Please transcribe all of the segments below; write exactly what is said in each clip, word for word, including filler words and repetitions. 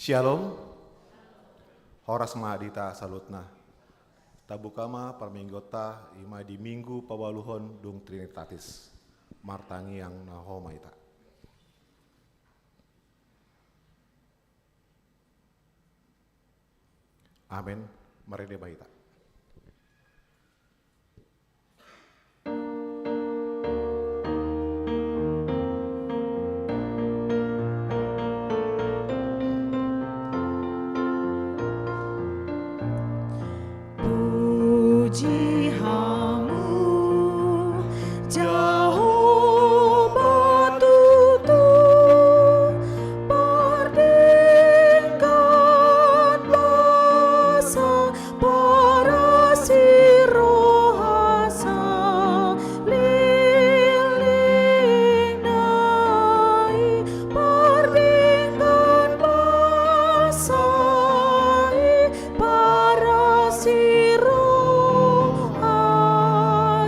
Shalom. Horas ma di hita saluhutna. Tabuka ma parmingguonta, i ma di Minggu paualuhon dung Trinitatis. Martangiang na ho ma hita. Amen. Marende ma hita. Puji Hamu, Jahowa tutu, pardenggan basa, parasi roha saleleng nai, pardenggan basa i, parasi roha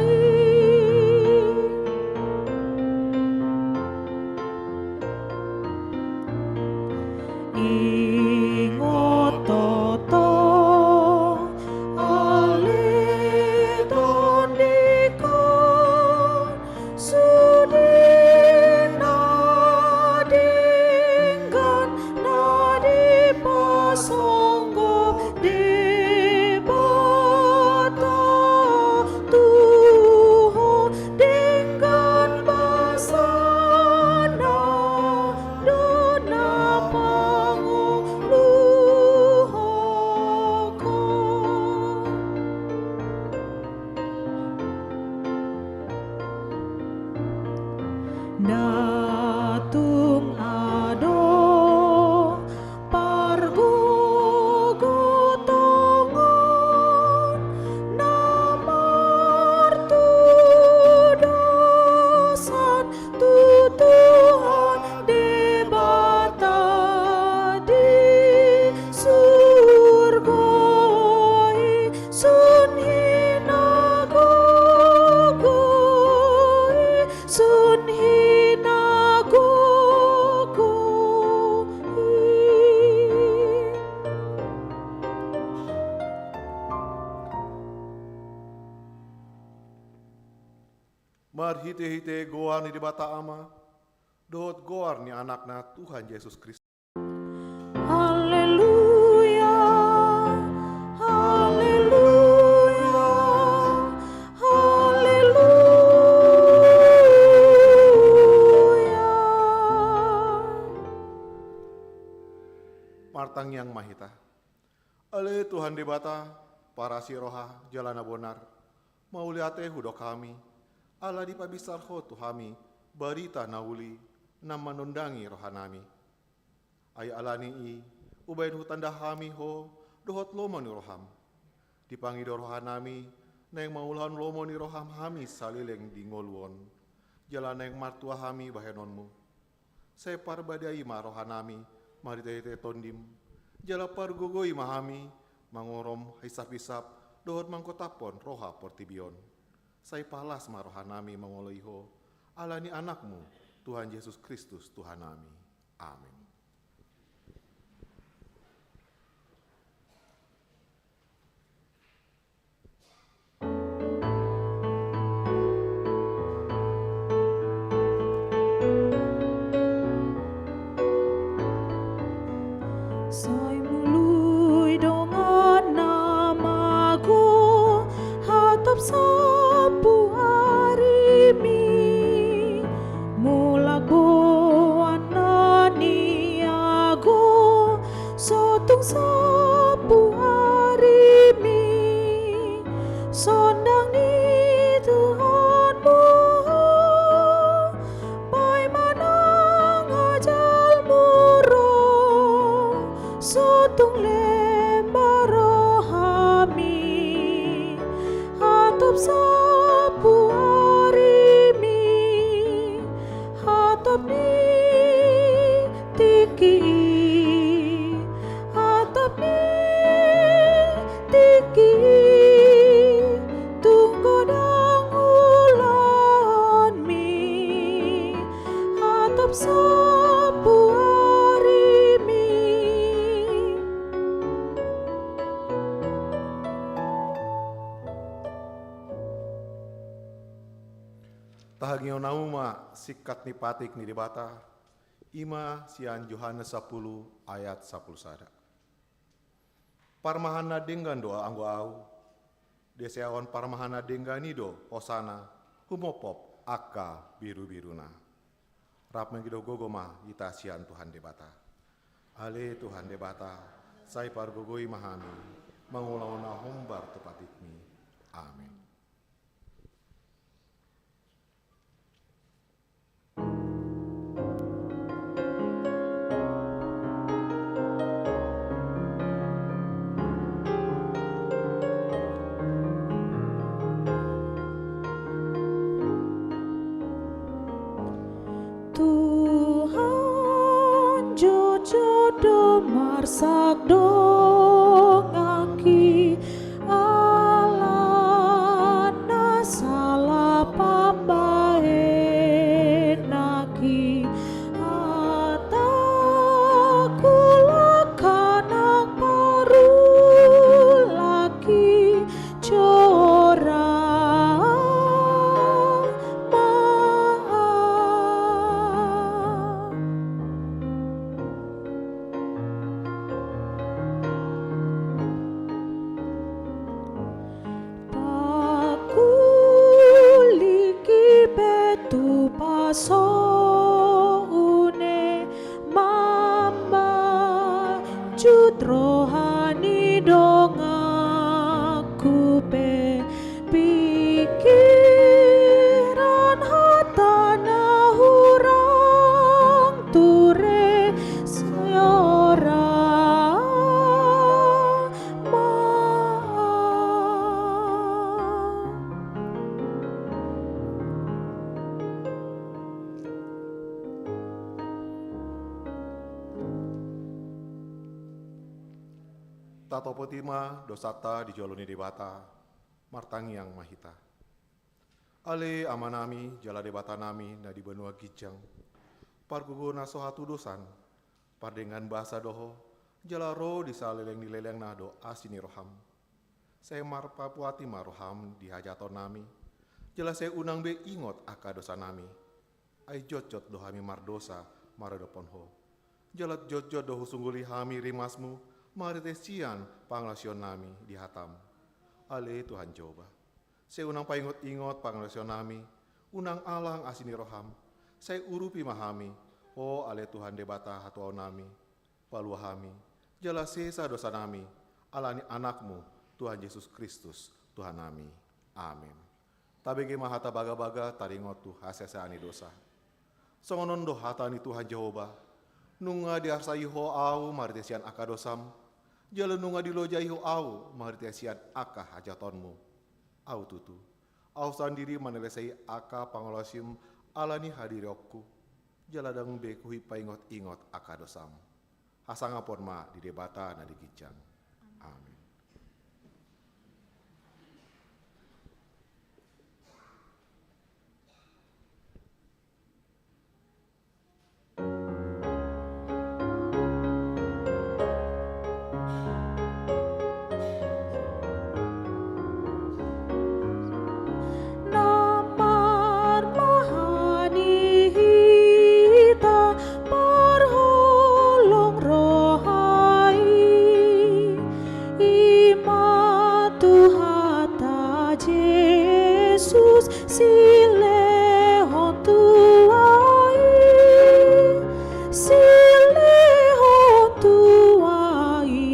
i. Ingot toto ale tondingkon, sude na denggan na dipasonggot Debata tu ho, denggan basana do na pangoluhon ho. Na tung adong pargogotongon na martudosan tu Tuhan Debata di surgo i, sun hinagogo i, sun hinagogo i. Marhitehite goar ni Debata Ama dohot goar ni Anakna Tuhan Jesus Kristus. Haleluya, haleluya, haleluya. Martangiang ma hita. Ale Tuhan Debata, parasi roha jala na bonar, mauliate hudok hami, ala dipabinsar Ho tu hami barita na uli na manondangi rohanami. Ai ala ni i, umbahen hutanda hami Ho dohot lomo ni roham. Dipangido rohanami, naeng mangulahon lomo ni roham hami saleleng di ngolu on, jala naeng martua hami bahenonmu. Sai parbadiai ma rohanami marhitehite Tondim, jala pargogoi ma hami mangorom hisaphisap dohot mangkotaphon roha portibi on. Sai palas ma rohanami mangoloi Ho, ala ni Anakmu, Tuhan Jesus Kristus Tuhanami. Amen. Sai mului dongan na mago, hatop sampu arimi. Mulak boan na niago, so tung sampu arimi. Sondang ni Tuhanmu Ho, paima nang ajalmu ro, so tung lemba rohami. Hatop sampu arimi, hatop ni tingki i, hatop ni tingki i, tung godang ulaonmi. Hatop sampu arimi, Tahagion hamu ma singkat ni patik ni Debata, i ma sian Johannes sampulu ayat sampulu sada. Parmahan na denggan do anggo ahu, diseahon parmahan na denggan i do hosana, humophop angka birubiruna. Rap mangidop gogo ma hita sian Tuhan Debata. Ale Tuhan Debata, sai pargogoi ma hami, mangulahon na hombar tu patikmi. Amen. Tuhan, jotjot do marsak donganki, ala na sala pambahenanki. Hataku, langkah nang parulangki, jora ma. Pangkulingki pe tu pasoune, mambahen jut roha ni donganku pe, pingkiran, hata na hurang ture, jora ma. Tatopoti ma dosanta di jolo ni Debata, martangiang ma hita. Ale Amanami jala Debatanami na di banua ginjang, pargogoi na so hatudosan, pardenggan basa do Ho, jala ro di saleleng ni lelengna do asi ni roham. Sai marpapuati ma roham di hajahatonnami, jala sai unang be ingot angka dosanami. Ai jotjot do hami mardosa maradophon Ho. Jala jotjot do husungguli hami rimasmu marhite sian pangalaosionnami di hatam. Ale Tuhan Jahowa, sai unang paingotingot pangalaosionnami, unang alang asi ni roham. Sai urupi ma hami, O ale Tuhan Debata hatuaonnami. Palua hami, jala sesa dosanami, ala ni Anakmu, Tuhan Jesus Kristus, Tuhannami. Amen. Tabege ma hata bagabaga taringot tu hasesaan ni dosa. Songon on do hata ni Tuhan Jahowa: Nunga diarsai Ho ahu marhite sian angka dosam, jala nunga dilojai Ho ahu marhite sian angka hajahatonmu. Ahu tutu, Ahu sandiri manalesei angka pangalaosim ala ni hadirionku, jala ndang be hupaingotingot angka dosam. Hasangapon ma di Debata na di ginjang. Amen. Na marmahani hita parholong roha i, i ma Tuhanta Jesus, silehon tu ahu i, silehon tu ahu i.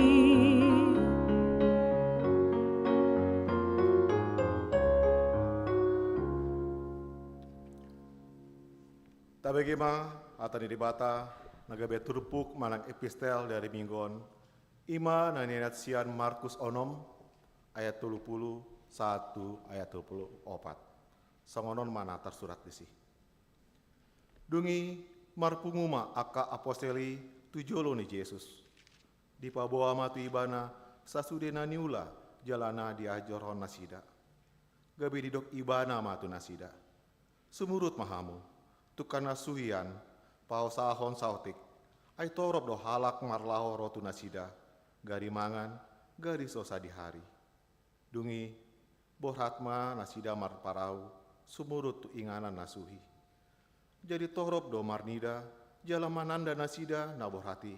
Tabege ma hata ni Debata na gabe turpuk manang epistel di ari Minggu on, i ma na niadat sian Markus onom ayat tolu pulu sahat tu ayat tolu pulu opat. Songon on ma na tarsurat disi. Dung i marpungu ma angka apostel i tu jolo ni Jesus. Dipaboa ma tu ibana sasude na niula jala na diajorhon nasida. Gabe didok ibana ma tu nasida: Sumurut ma hamu, tungkan na suhian paosahon saotik, ai torop do halak marlaho ro tu nasida, gari mangan, gari so sadihari. Dung i, borhat ma nasida marparau sumurut tu inganan na suhi. Jadi torop do marnida jala mananda nasida na borhat i,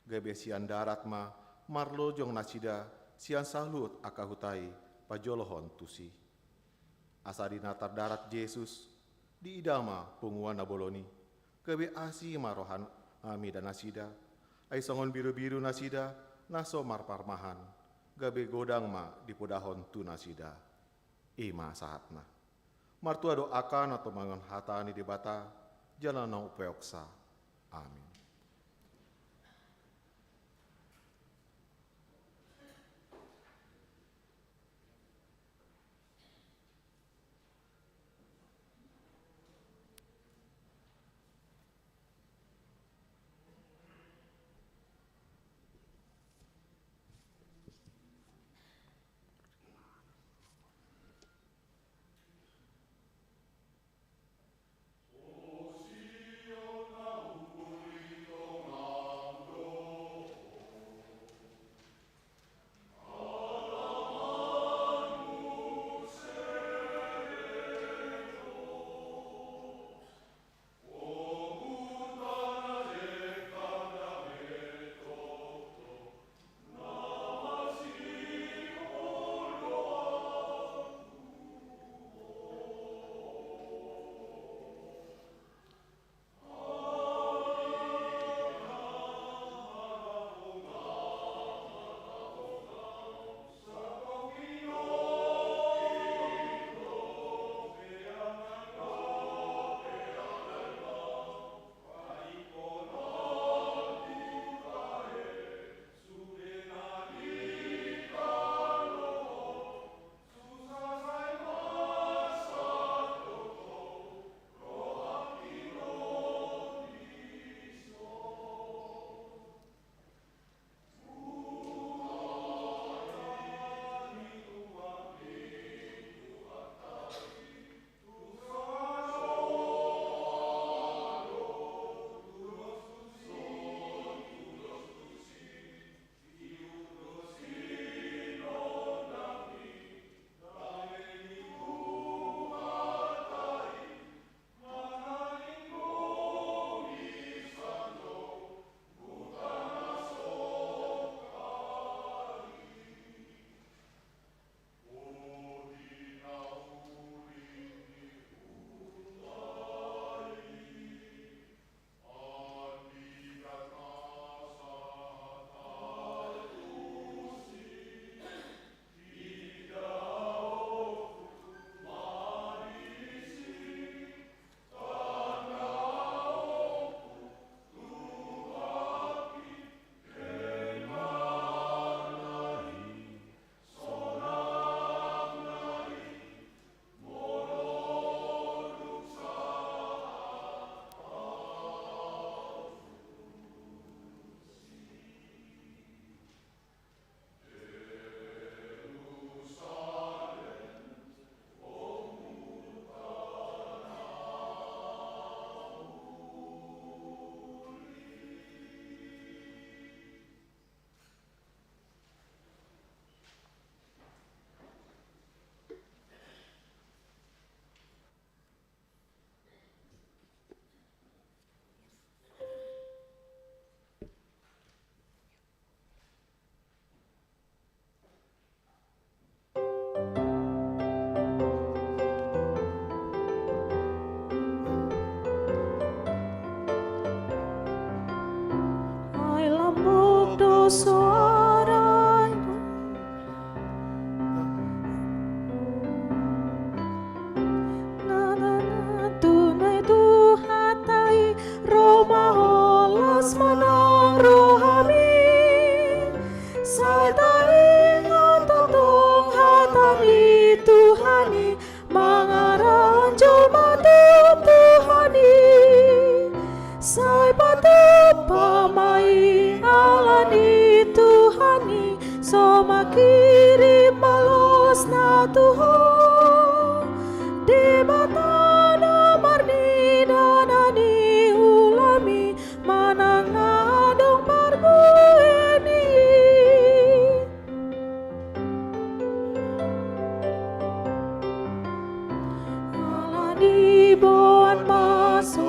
gabe sian darat ma marlojong nasida sian saluhut angka huta i pajolohon tusi. Asa di na tardarat Jesus, diida ma punguan na bolon i, gabe asi ma roha na mida nasida, ai songon birubiru nasida na so marparmahan, gabe godang ma dipodahon tu nasida. I ma sahatna. Martua do angka na tumangihon hata ni Debata jala na umpeopsa. Amin.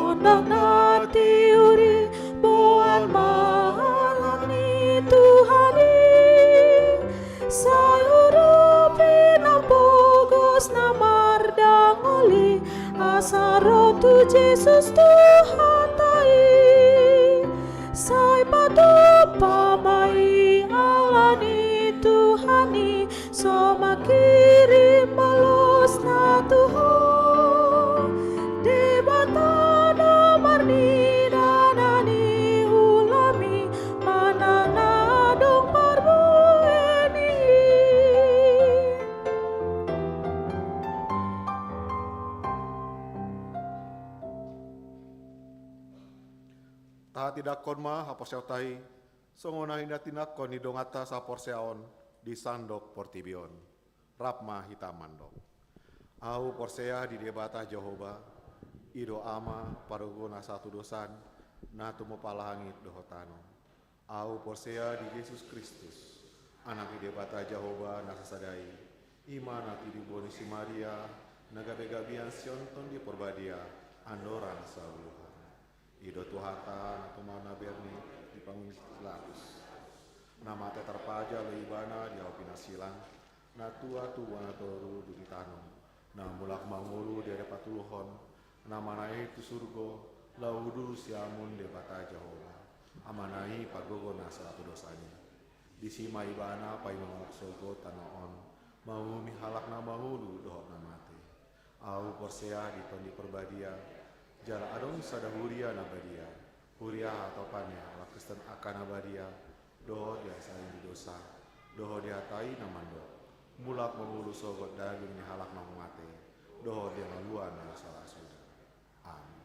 Nang na tiur i, boan ma halak ni Tuhan i. Sai urupi nang pogos na mardangol i, asa ro tu Jesus Tuhanta i. Sai patumpa ma i ala ni Tuhan i, so mangkirim ma losna tu ho. Debata na marnida na niulami, manang na adong parbue ni i. Tahatindangkon ma haporseaonta i, songon na hinatindangkon ni donganta saporseaon di sandok portibi on. Rap ma hita mandok. Ahu porsea di Debata Jahowa, i do Ama, pargogo na sahatudosan, na tumompa langit dohot tano. Ahu porsea di Jesus Kristus, Anak ni Debata Jahowa na sasada i, i ma na tinubuhon ni si Maria, na gabe gabean sian Tondi Parbadia, andorang saluhutna. I do Tuhanta, na tumao na bernina di pangundi si Pilatus. Na mate tarpajal do Ibana di ahu pinarsilang, na tua tubu ma na toru dung di tano, na mulak mangolu di ari patoluhon, na manaek tu surgo, laho duduk siamun Debata Jahowa, Amana i pargogo na sahatudosan i. Disi ma Ibana paima mangoloi sogot tano on, manguhumi halak na mangolu dohot na mate. Ahu porsea di Tondi Parbadia, jala adong sada huria na badia, huria hatopan ni halak Kristen angka na badia, dohot di hasahit ni dosa, dohot di hata i na mandok, mulak mangolu sogot daging ni halak na mate, dohot di hangoluan na so ra suda. Amin.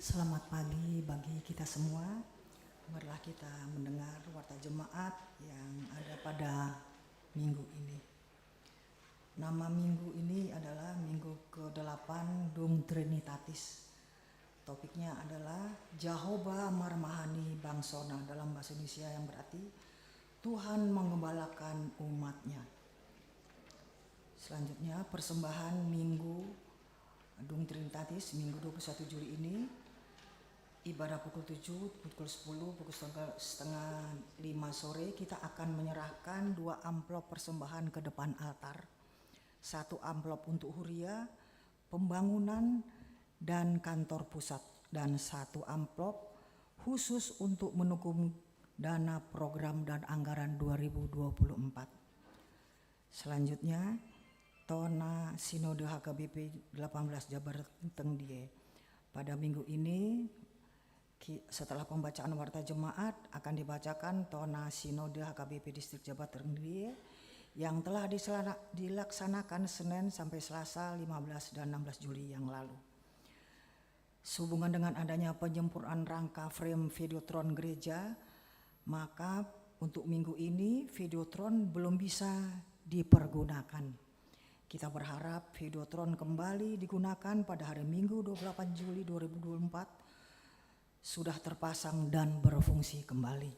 Selamat pagi bagi kita semua. Marilah kita mendengar warta jemaat yang ada pada minggu ini. Nama minggu ini adalah minggu kedelapan Dung Trinitatis. Topiknya adalah Jahowa marmahani bangsona, dalam bahasa Indonesia yang berarti Tuhan menggembalakan umat-Nya. Selanjutnya, persembahan Minggu Dung Trinitatis, Minggu dua puluh satu Juli ini, ibadah pukul tujuh, pukul sepuluh, pukul setengah, setengah lima sore, kita akan menyerahkan dua amplop persembahan ke depan altar. Satu amplop untuk huria, pembangunan, dan kantor pusat, dan satu amplop khusus untuk mendukung dana program dan anggaran dua ribu dua puluh empat. Selanjutnya, tona Sinode H K B P delapan belas Jabar Tengdie. Pada minggu ini, ki-, setelah pembacaan warta jemaat, akan dibacakan tona Sinode H K B P Distrik Jabar Tengdie yang telah diselana-, dilaksanakan Senin sampai Selasa lima belas dan enam belas Juli yang lalu. Sehubungan dengan adanya penyempurnaan rangka frame Videotron gereja, maka untuk minggu ini Videotron belum bisa dipergunakan. Kita berharap Videotron kembali digunakan pada hari Minggu dua puluh delapan Juli dua ribu dua puluh empat sudah terpasang dan berfungsi kembali.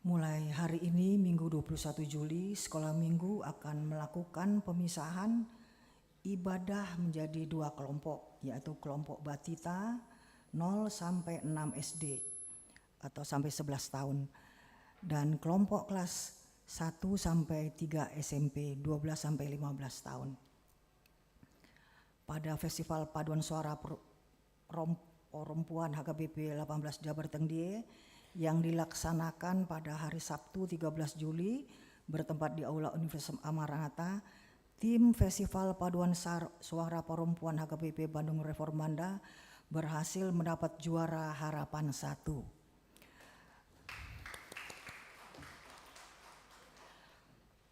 Mulai hari ini, Minggu dua puluh satu Juli, Sekolah Minggu akan melakukan pemisahan ibadah menjadi dua kelompok, yaitu kelompok batita nol sampai enam S D atau sampai sebelas tahun, dan kelompok kelas satu sampai tiga S M P, dua belas sampai lima belas tahun. Pada Festival Paduan Suara Per-, Rom-, Perempuan H K B P delapan belas Jabar Tengdie yang dilaksanakan pada hari Sabtu tiga belas Juli, bertempat di Aula Universitas Maranatha, tim Festival Paduan Sar-, Suara Perempuan H K B P Bandung Reformanda berhasil mendapat juara harapan satu.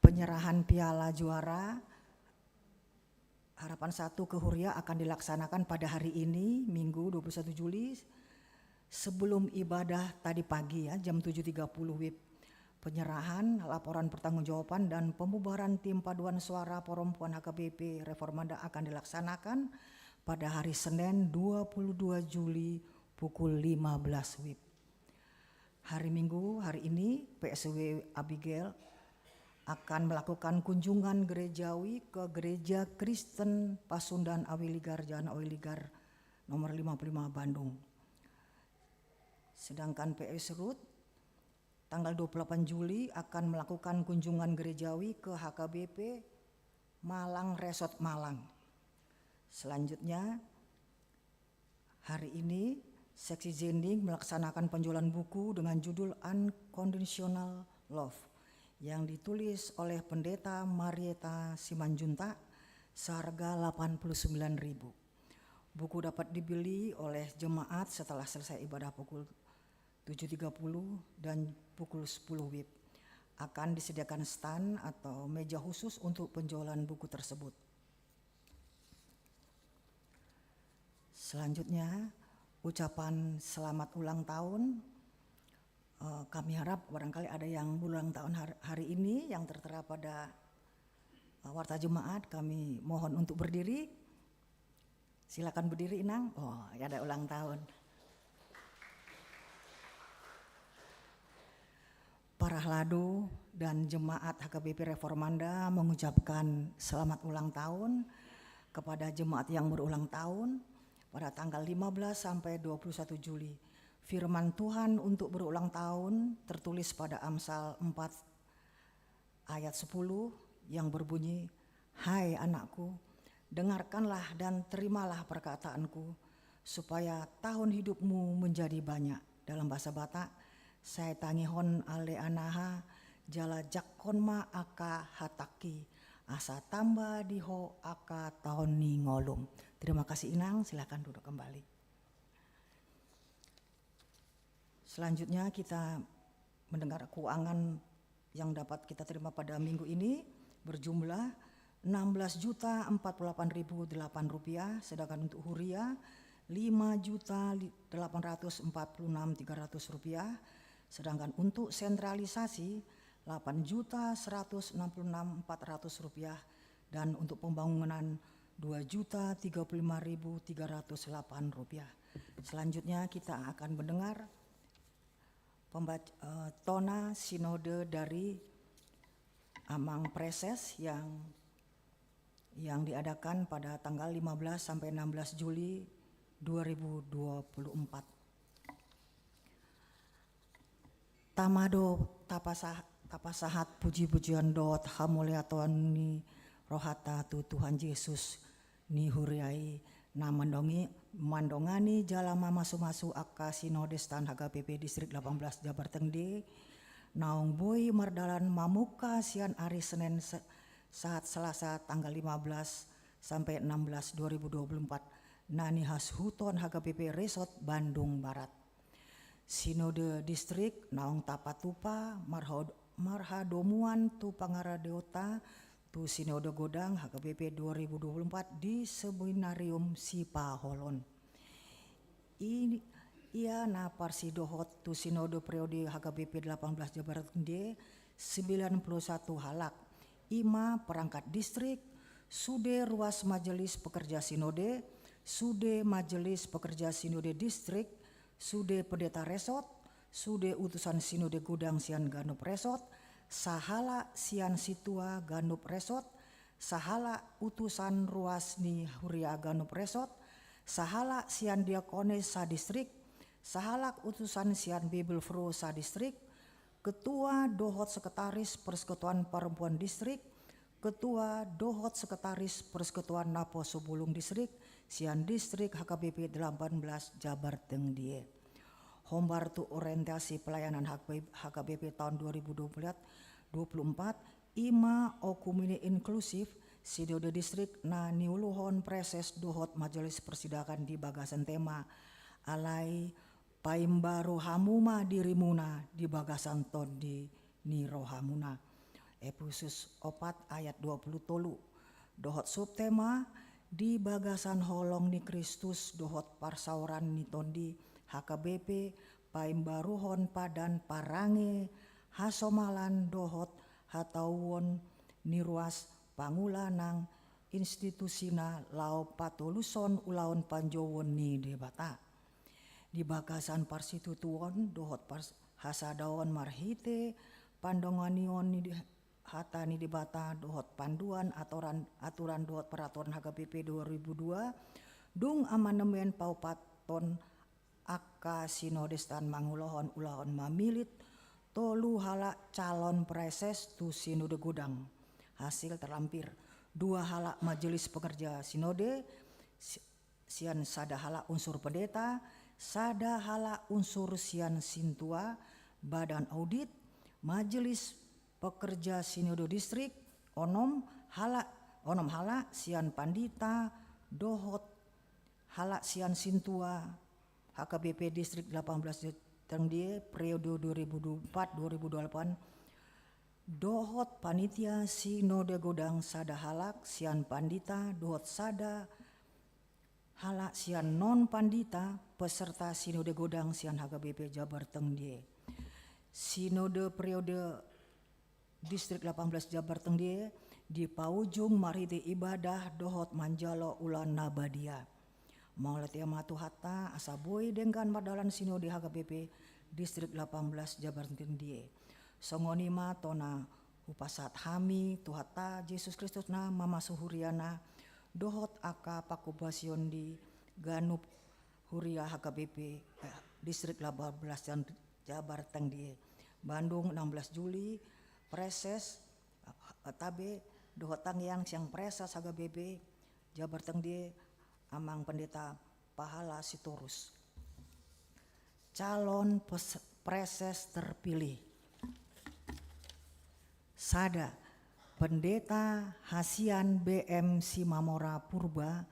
Penyerahan piala juara harapan satu ke huria akan dilaksanakan pada hari ini, Minggu dua puluh satu Juli, sebelum ibadah tadi pagi, ya, jam tujuh tiga puluh W I B. Penyerahan laporan pertanggungjawaban dan pembubaran tim Paduan Suara Perempuan H K B P Reformanda akan dilaksanakan pada hari Senin dua puluh dua Juli pukul lima belas W I B. Hari Minggu, hari ini, P S W Abigail akan melakukan kunjungan gerejawi ke Gereja Kristen Pasundan Awiligar, Jalan Awiligar, nomor lima puluh lima, Bandung. Sedangkan P S Ruth, tanggal dua puluh delapan Juli, akan melakukan kunjungan gerejawi ke H K B P Malang Resort Malang. Selanjutnya, hari ini, Seksi Zending melaksanakan penjualan buku dengan judul Unconditional Love yang ditulis oleh Pendeta Marieta Simanjuntak seharga delapan puluh sembilan ribu. Buku dapat dibeli oleh jemaat setelah selesai ibadah pukul tujuh tiga puluh dan pukul sepuluh W I B. Akan disediakan stan atau meja khusus untuk penjualan buku tersebut. Selanjutnya, ucapan selamat ulang tahun. Eh, kami harap barangkali ada yang berulang tahun har-, hari ini yang tertera pada, eh, warta jemaat. Kami mohon untuk berdiri. Silakan berdiri, Inang. Oh, ya, ada ulang tahun. Para hlado dan jemaat H K B P Reformanda mengucapkan selamat ulang tahun kepada jemaat yang berulang tahun pada tanggal lima belas sampai dua puluh satu Juli. Firman Tuhan untuk berulang tahun tertulis pada Amsal empat ayat sepuluh yang berbunyi, "Hai anakku, dengarkanlah dan terimalah perkataanku, supaya tahun hidupmu menjadi banyak." Dalam bahasa Batak, "Sai tangihon ale anaha, jala jangkon ma angka hatangki, asa tamba di ho angka taon ni ngolum." Terima kasih, Inang, silakan duduk kembali. Selanjutnya, kita mendengar keuangan yang dapat kita terima pada minggu ini berjumlah enam belas juta empat puluh delapan ribu delapan rupiah, sedangkan untuk huria lima juta delapan ratus empat puluh enam tiga ratus rupiah, sedangkan untuk sentralisasi delapan juta seratus enam puluh enam empat ratus rupiah, dan untuk pembangunan dua juta tiga puluh lima ribu tiga ratus delapan rupiah. Selanjutnya kita akan mendengar pembac-, eh, tona sinode dari Amang Praeses yang, yang diadakan pada tanggal lima belas sampai enam belas Juli dua ribu dua puluh empat. Tama do tapasa-, tapasahat puji-pujian dohot hamuliaton ni rohanta tu Tuhan Jesus ni huria i, na mandongi-, mandongani jala mamasu-masu angka sinode stan H K B P Distrik delapan belas Jabartengdi, naung boi mardalan mamungka sian ari Senen se-, sahat Selasa tanggal lima belas sampai enam belas dua ribu dua puluh empat, na nihasuhuton H K B P Resort Bandung Barat. Sinode Distrik naung tapatupa marhod-, marhadomuan tu pangaradeonta tu Sinode Godang H K B P dua ribu dua puluh empat di Seminarium Sipaholon. I-, ia na parsidohot tu Sinode Periode H K B P delapan belas Jabartengdi, sembilan puluh satu halak. I ma perangkat distrik, sude ruas majelis pekerja sinode, sude majelis pekerja sinode distrik, sude pendeta resort, sude utusan sinode godang sian ganup resort, sahalak sian sintua ganup resort, sahalak utusan ruas ni huria ganup resort, sahalak sian diakones sadistrik, sahalak utusan sian Bibelvrouw sadistrik, ketua dohot sekretaris Persekutuan Perempuan Distrik, ketua dohot sekretaris Persekutuan Naposo Bulung Distrik, sian Distrik H K B P delapan belas Jabartengdi. Hombar tu orientasi pelayanan H K B P, H K B P tahun dua ribu dua puluh empat, dua puluh empat, i ma okumene inklusif, sinode distrik na niuluhon praeses dohot majelis persidangan di bagasan tema, alai paimbaru hamu ma dirimuna di bagasan tondi ni rohamuna. Epesus opat ayat dua puluh tolu. Dohot subtema, di bagasan holong ni Kristus dohot parsaoran ni tondi, H K B P paimbaruhon padan parange, hasomalan dohot hatauon ni ruas pangula nang institusina laho patolushon ulaon panjouon ni Debata. Di bagasan parsitutuon dohot pars-, hasadaon marhite pandonganion ni de-, hata ni Debata dohot panduan atoran, aturan dohot peraturan H K B P dua ribu dua, dung amandemen paupathon angka sinode stan mangulahon ulaon mamilit tolu halak calon praeses tu sinode godang. Hasil terlampir, dua halak majelis pekerja sinode, si-, sian sada halak unsur pendeta, sada halak unsur sian sintua, badan audit, majelis pekerja sinode distrik, onom halak, onom halak sian pandita, dohot halak sian sintua, H K B P Distrik delapan belas Jabartengdi, periode dua ribu dua puluh empat dua ribu dua puluh delapan, dohot panitia sinode godang sada halak sian pandita, dohot sada halak sian non pandita, peserta sinode godang sian H K B P Jabartengdi. Sinode periode Distrik delapan belas Jabartengdi dipaujung marhite ibadah dohot manjalo ulaon na badia. Mauliate ma Tuhanta, asa boi denggan mardalan sinode H K B P Distrik delapan belas Jabartengdi. Songon i ma tona hupasahat hami Tuhanta Jesus Kristus na mamasu huriana, dohot angka panghobasion di ganup huria H K B P, eh, Distrik delapan belas Jabartengdi, Bandung, enam belas Juli, praeses, eh, tabe, dohot tangiang sian praeses H K B P Jabartengdi, Amang Pendeta Pahala Sitorus. Calon pes-, praeses terpilih. Sada, Pendeta Hasian B M Simamora Purba,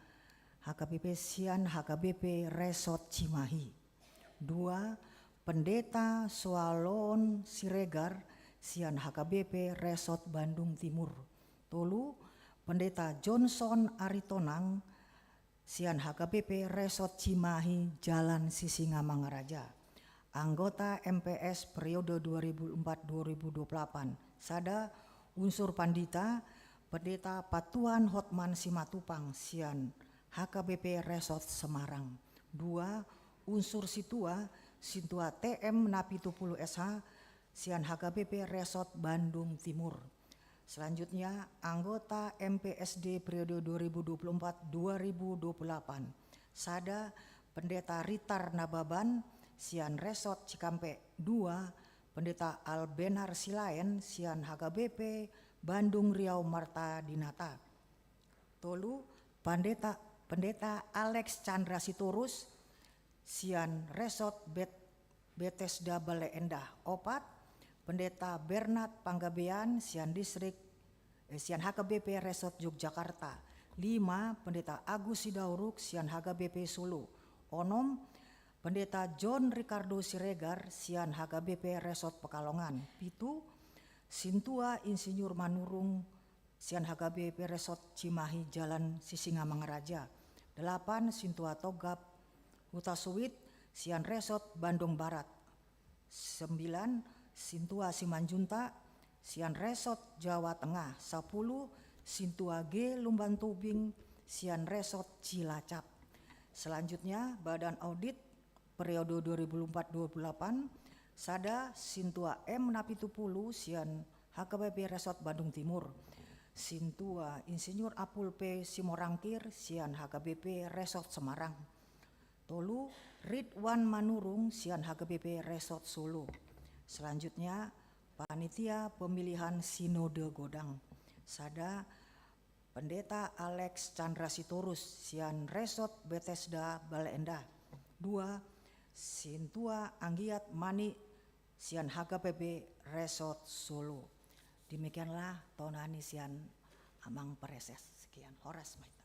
H K B P sian H K B P Resort Cimahi. Dua, Pendeta Soalon Siregar sian H K B P Resort Bandung Timur. Tolu, Pendeta Johnson Aritonang sian H K B P Resort Cimahi, Jalan Sisingamangaraja. Anggota M P S periode dua ribu empat dua ribu dua puluh delapan, sada, unsur pandita, Pendeta Patuan Hotman Simatupang sian H K B P Resort Semarang. Dua, unsur sintua, Sintua T M Napitupulu S H sian H K B P Resort Bandung Timur. Selanjutnya, anggota M P S D periode dua ribu dua puluh empat dua ribu dua puluh delapan. Sada, Pendeta Ritar Nababan sian Resort Cikampek. Dua, Pendeta Albenar Silaen sian H K B P Bandung Riau Marta Dinata. Tolu, Pandeta, Pendeta Alex Chandra Sitorus sian Resort Bet-, Bethesda Bale Endah. Opat, Pendeta Bernard Panggabean sian distrik, eh, sian H K B P Resort Yogyakarta. Lima, Pendeta Agus Sidauruk sian H K B P Solo. Onom, Pendeta John Ricardo Siregar sian H K B P Resort Pekalongan. Pitu, Sintua Insinyur Manurung sian H K B P Resort Cimahi, Jalan Sisingamangaraja. Delapan, Sintua Togap Hutasuit sian Resort Bandung Barat. Sembilan, Sintua Simanjuntak sian Resort Jawa Tengah. Sapuluh, Sintua G Lumban Tobing sian Resort Cilacap. Selanjutnya, Badan Audit periode dua ribu empat dua puluh delapan, sada, Sintua M Napitupulu sian H K B P Resort Bandung Timur. Sintua Insinyur Apul P Simorangkir sian H K B P Resort Semarang. Tolu, Ridwan Manurung sian H K B P Resort Solo. Selanjutnya, Panitia Pemilihan Sinode Godang. Sada, Pendeta Alex Chandra Sitorus sian Resort Bethesda Bale Endah. Dua, Sintua Anggiat Mani sian H K B P Resort Solo. Demikianlah tonani sian Amang Praeses. Sekian, horas ma hita.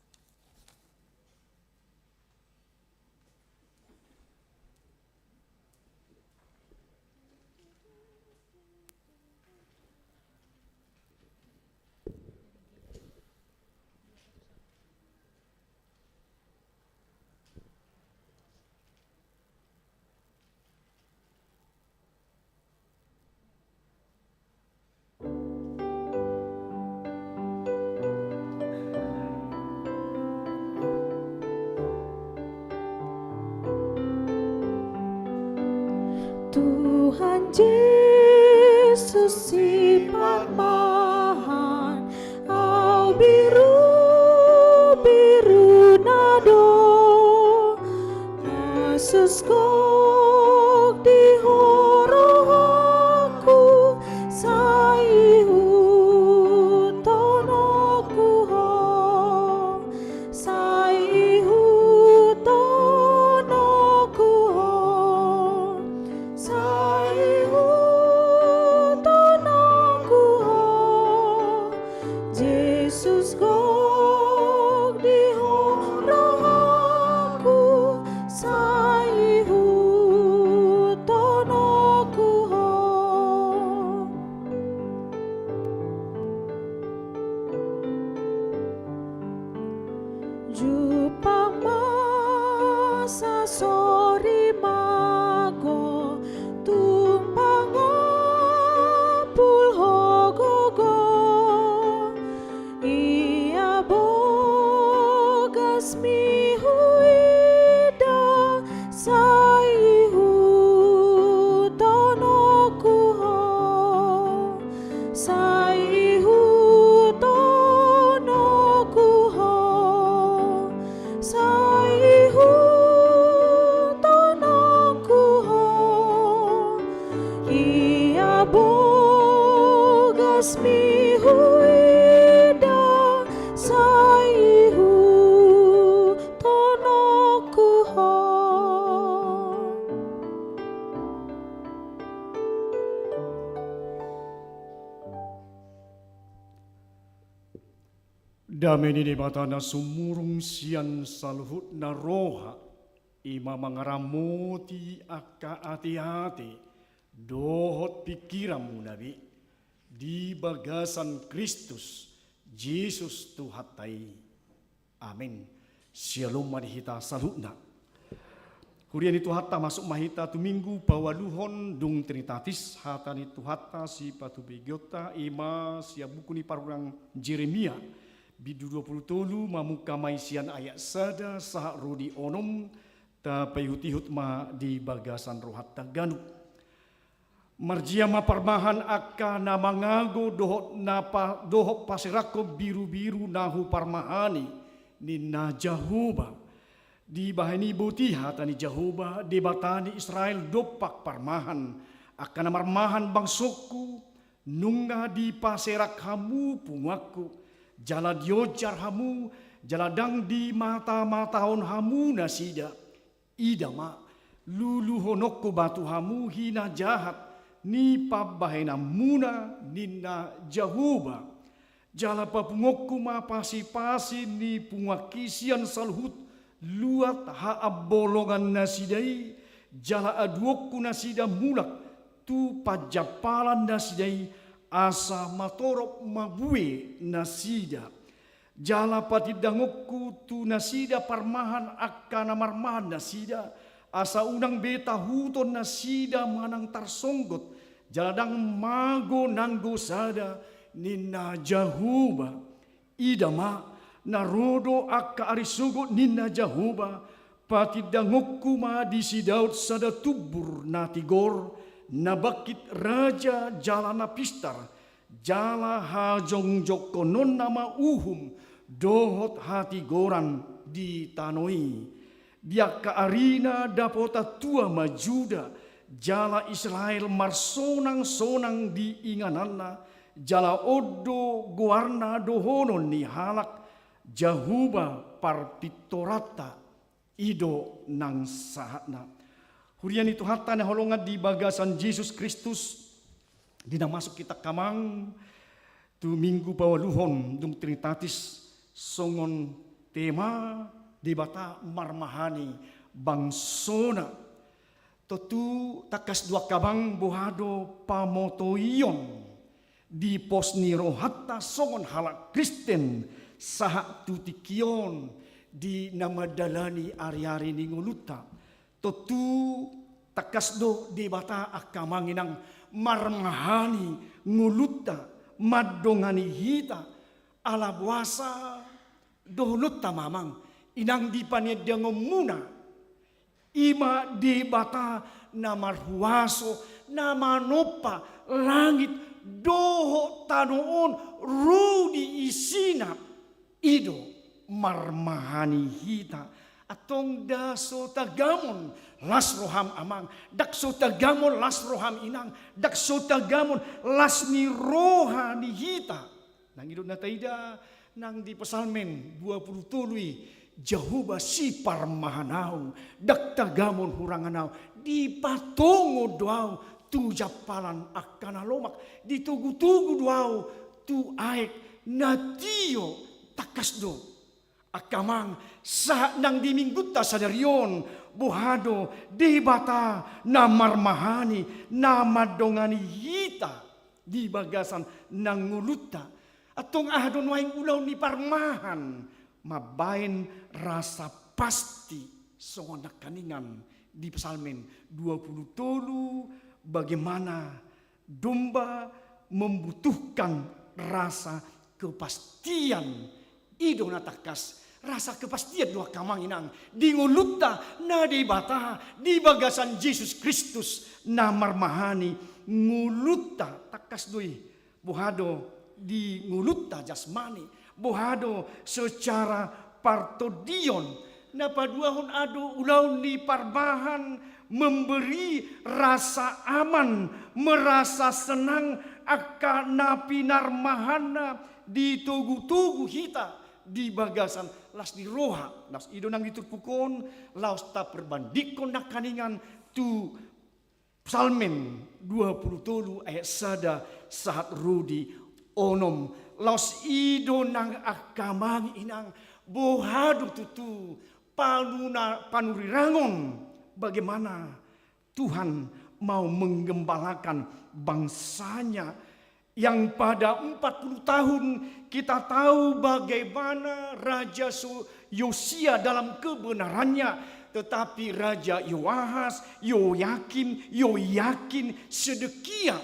Tuhan Jesus, sipatmahan au birubiruna do. Jesus gok di ho rohangku, sai ihuthononku ho, sai ihuthononku ho, sai ihuthononku ho. Jesus gok di ho rohangku, sai ihuthononku ho. Jumpang ma sasori ma go, tumpang ompung ho gogo, ia bogasmi huida, sai ihuthononku ho, sai ihuthononku ho, sai ihuthononku ho. Ia bogasmi huida, sai ihuthononku ho. Dame ni Debata na sumurung sian saluhutna roha, i ma mangaramoti angka ateate dohot pingkiranmuna be, di bagasan Kristus Jesus Tuhanta i. Amen. Syalom ma di hita saluhutna. Huria ni Tuhanta, masuk ma hita tu Minggu paualuhon dung Trinitatis. Hata ni Tuhanta sipatubegeonta i ma sian buku ni panurirang Jeremia, bindu dua pulu tolu, mamungka ma i sian ayat sada sahat ro di onom. Tapaihutihut ma di bagasan rohanta ganup. Marjea ma parmahan angka na mangago dohot na pa, dohot paserakhon birubiru na huparmahani, ninna Jahowa. Dibahen i boti hata ni Jahowa, Debata ni Israel, dompak parmahan: Angka na marmahan bangsongku, nunga dipaserak hamu punguanku, jala dionjar hamu, jala ndang dimatamatahon hamu nasida. Ida ma, luluhononku ma tu hamu hinajahat ni pambahenanmuna, ninna Jahowa. Jala papunguonku ma pasipasi ni punguanki sian saluhut luat haambolongan nasida i, jala aduonku nasida mulak tu panjampalan nasida i, asa matorop mabue nasida. Jala patindangonku tu nasida parmahan angka na marmahan nasida, asa unang be tahuton nasida manang tarsonggot, jala ndang mago nanggo sada, ninna Jahowa. Ida ma, na ro do angka ari sogot, ninna Jahowa, patindangonku ma di si Daud sada tumbur na tigor, na bangkit raja jala na pistar, jala hajongjongkononna ma uhum dohot hatigoran di tano i. Di angka arina dapotan tua ma Juda, jala Israel marsonangsonang di ingananna, jala on do goarna dohonon ni halak: Jahowa parpintoranta. I do nang sahatna. Huria ni Tuhanta na hinaholongan di bagasan Jesus Kristus, di na masuk hita angka amang tu Minggu paualuhon dung Trinitatis, songon tema Debata marmahani bangsona. Tontu tangkas do angka amang, boha do pamotoion di pos ni rohanta songon halak Kristen sahat tu tingki on di na mandalani ariari ni ngolunta. Tontu tangkas do Debata angka amang inang marmahani ngolunta, mandongani hita, ala boasa dohononta ma amang inang di paniandangonmuna, i ma Debata na marhuaso, na manompa langit dohot tano on ro di isina, i do marmahani hita. Antong ndang so tagamon las roham amang, ndang so tagamon las roham inang, ndang so tagamon las ni roha ni hita. Nang i do na taida nang di Psalmen dua pulu tolu i: Jahowa siparmahan ahu, ndang tagamon hurangan ahu, dipatongon do ahu tu jampalan angka na lomak, ditogutogu do ahu tu aek na tio. Tangkas do angka amang, sahat nang di Minggunta sadari on, boha do Debata na marmahani, na mandongani hita di bagasan nang ngolunta. Antong aha do nuaeng ulaon ni parmahan? Mambaen rasa pasti songon nangkaningan di Psalmen dua pulu tolu, bagaimana domba membutuhkan rasa kepastian. I do na tangkas, rasa kepastian do angka amang inang di ngolunta na Debata di bagasan Jesus Kristus na marmahani ngolunta. Tangkas do i, boha do di ngolunta jasmani, boha do secara partondion. Na paduahon, aha do ulaon ni parmahan? Memberi rasa aman, merasa senang angka na pinarmahanna, ditogutogu hita di bagasan las ni roha. Las i do nang di turpuk on, laos taperbandingkon nangkaningan tu Psalmen dua pulu tolu ayat sada sahat ro di onom. Laos i do nang angka amang inang, boha do tutu panuna-, panurirangon bagaimana Tuhan mau menggembalakan bangsa-Nya. Yang pada empat puluh tahun kita tahu bagaimana Raja Su-, Yosia dalam kebenarannya, tetapi Raja Yoahas, Yoyakim, Yoyakin, Sedekia,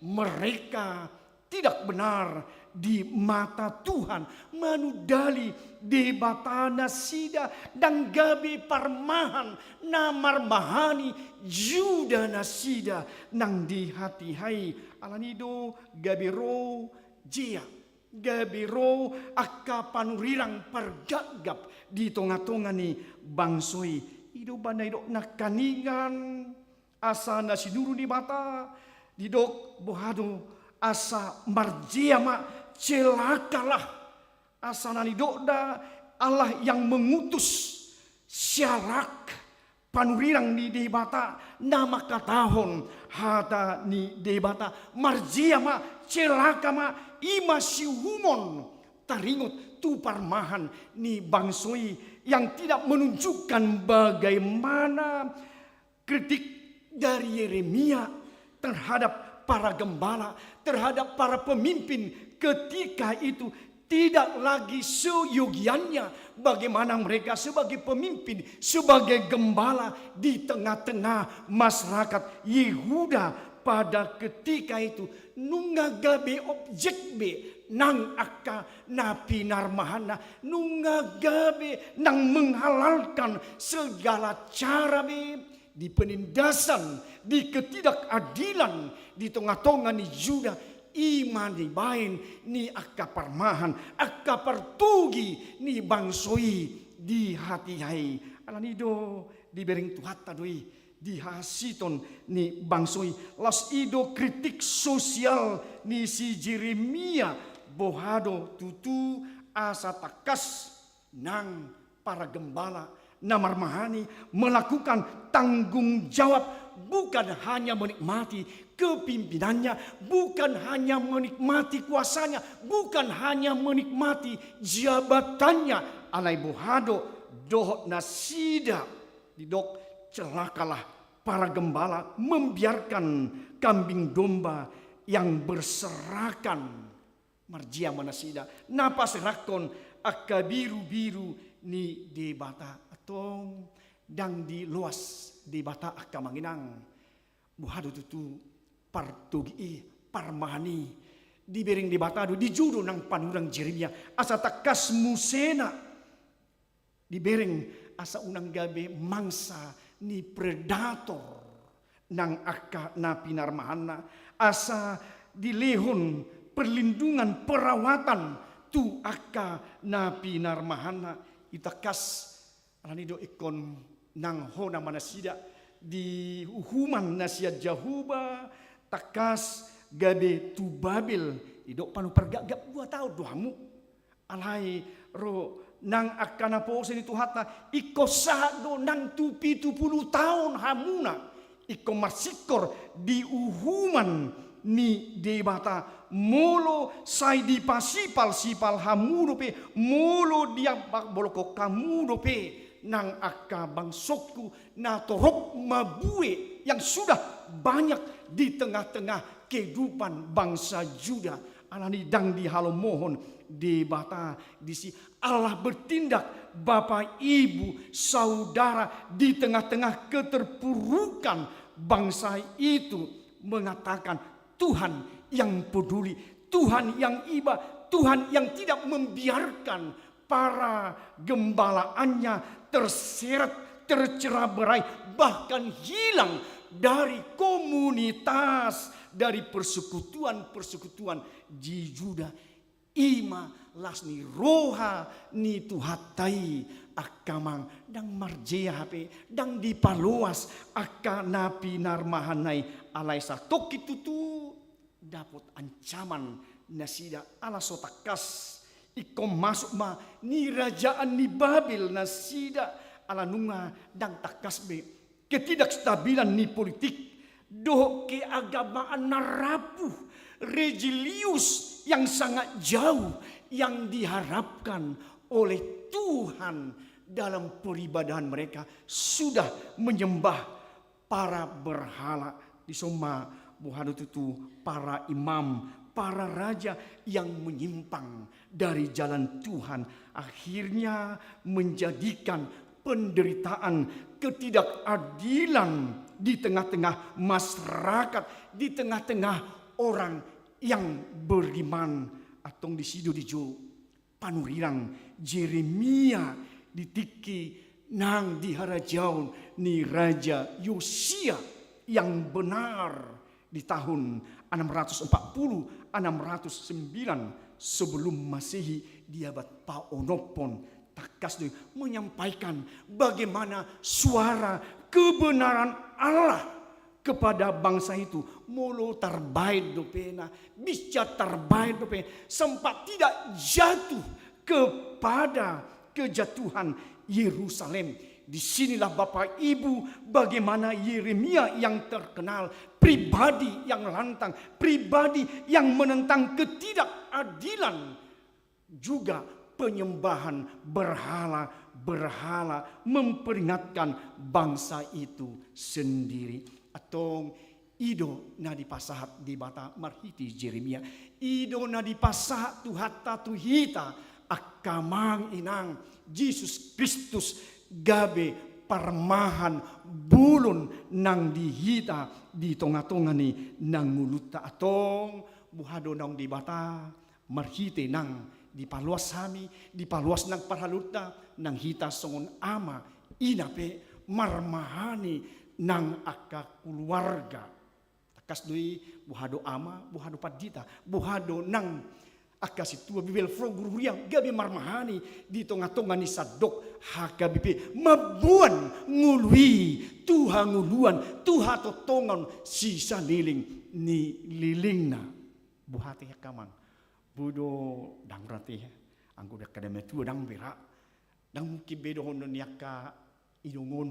mereka tidak benar di mata Tuhan. Manundali Debata nasida, ndang gabe parmahan na marmahani Juda nasida nang dihatihai. Alani do gabe ro jea, gabe ro angka panurirang pargapgap di tongatonga ni bangso i. I do umbahen na didok nangkiningan, asa na sinuru ni Debata, didok boha do, asa marjea ma, celakalah. Asa na nidokna, Allah yang mengutus sialak panurirang ni Debata na mangkatahon hata ni Debata. Marjea ma, celaka ma, i ma siuhumon taringot tu parmahan ni bangso i, yang tidak menunjukkan bagaimana kritik dari Yeremia terhadap para gembala, terhadap para pemimpin ketika itu, tidak lagi seyogianya bagaimana mereka sebagai pemimpin, sebagai gembala di tengah-tengah masyarakat Yehuda pada ketika itu. Nunga gabe objek be nang angka na pinarmahanna, nunga gabe nang menghalalkan segala cara be di penindasan, di ketidakadilan di tongatonga ni Juda, i ma nibaen ni angka parmahan, angka partogi ni bangso i dihatihai. Alani do dibereng Tuhanta do i di hahasiton ni bangso i. Laos i do kritik sosial ni si Jeremia, boha do tutu asa tangkas nang para gembala na marmahani melakukan tanggung jawab, bukan hanya menikmati kepimpinannya, bukan hanya menikmati kuasanya, bukan hanya menikmati jabatannya, alai boha do dohot nasida, didok celakalah para gembala membiarkan kambing domba yang berserakan. Marjea ma nasida na paserakhon angka birubiru ni Debata. Antong ndang diloas Debata angka amang inang. Boha do tutu partogi i, parmahan i dibereng Debata do, dijou do nang panurirang Jeremia asa tangkas musena dibereng asa unang gabe mangsa ni predator nang angka na pinarmahanna, asa dilehon perlindungan, perawatan tu angka na pinarmahanna. I tangkas, alani do ingkon nang hona ma nasida di uhuman na sian Jahowa, tangkas gabe tu Babel. Didok panu pargapgap dua taon do hamu. Alai ro nang angka naposo ni Tuhanta, ingkon sahat do nang tu pitu pulu taon hamuna ingkon marsingkor di uhuman ni Debata. Molo sai dipasipalsipal hamu dope, molo diambolhokhon hamu dope nang angka bangsongku na torop mabue yang sudah banyak di tengah-tengah kehidupan bangsa Juda. Alani ndang dihalomohon Debata disi. Allah bertindak, Bapak, Ibu, Saudara, di tengah-tengah keterpurukan bangsa itu, mengatakan Tuhan yang peduli, Tuhan yang iba, Tuhan yang tidak membiarkan para gembalaannya terseret, tercerai-berai, bahkan hilang dari komunitas, dari persekutuan-persekutuan di Juda. I ma las ni roha ni Tuhanta i, angka amang, ndang marjea hape, ndang dipaloas angka na pinarmahanna i, alai satongkin tutu dapot ancaman nasida ala so tangkas ingkon masuk ma nirajaan ni Babel nasida, ala nunga ndang tangkas be ketidakstabilan ni politik dohot keagamaan na rapuh, religius yang sangat jauh yang diharapkan oleh Tuhan dalam peribadahan mereka sudah menyembah para berhala. Dison ma boha do tutu para imam, para raja yang menyimpang dari jalan Tuhan, akhirnya menjadikan penderitaan, ketidakadilan di tengah-tengah masyarakat, di tengah-tengah orang yang beriman. Antong disi do dijou panurirang Jeremia di tingki nang di harajaon ni Raja Yosia yang benar di tahun enam ratus empat puluh, enam ratus sembilan sebelum Masehi, di abad paonomhon. Tangkas do i menyampaikan bagaimana suara kebenaran Allah kepada bangsa itu. Molo tarbaen dopena, bisa tarbaen dopena, sempat tidak jatuh kepada kejatuhan Yerusalem. Di sinilah Bapak Ibu, bagaimana Yeremia yang terkenal, pribadi yang lantang, pribadi yang menentang ketidakadilan, juga penyembahan berhala-berhala, memperingatkan bangsa itu sendiri. Antong, i do na dipasahat Debata marhite Jeremia. I do na dipasahat Tuhanta tu hita, angka amang inang, Jesus Kristus gabe parmahan bolon nang di hita, di tonga-tonga ni na ngolunta. Antong, boha do naung Debata marhite nang dipaloas hami, dipaloas nang parhalunta, nang hita songon ama ina pe marmahani nang angka keluarga. Tangkas do i, boha do ama, boha do pandita, boha do nang angka sintua, bibel, fro, guru huria, gabe marmahani di tonga-tonga ni sandok H K B P, mamboan ngolu i tu hangoluan, tu hatontongon sisaleleng ni lelengna. Boha te, angka amang? Boi do, ndang ra te, anggo di angka na matua ndang be ra. Ndang mungkin be dohonon ni angka inong on,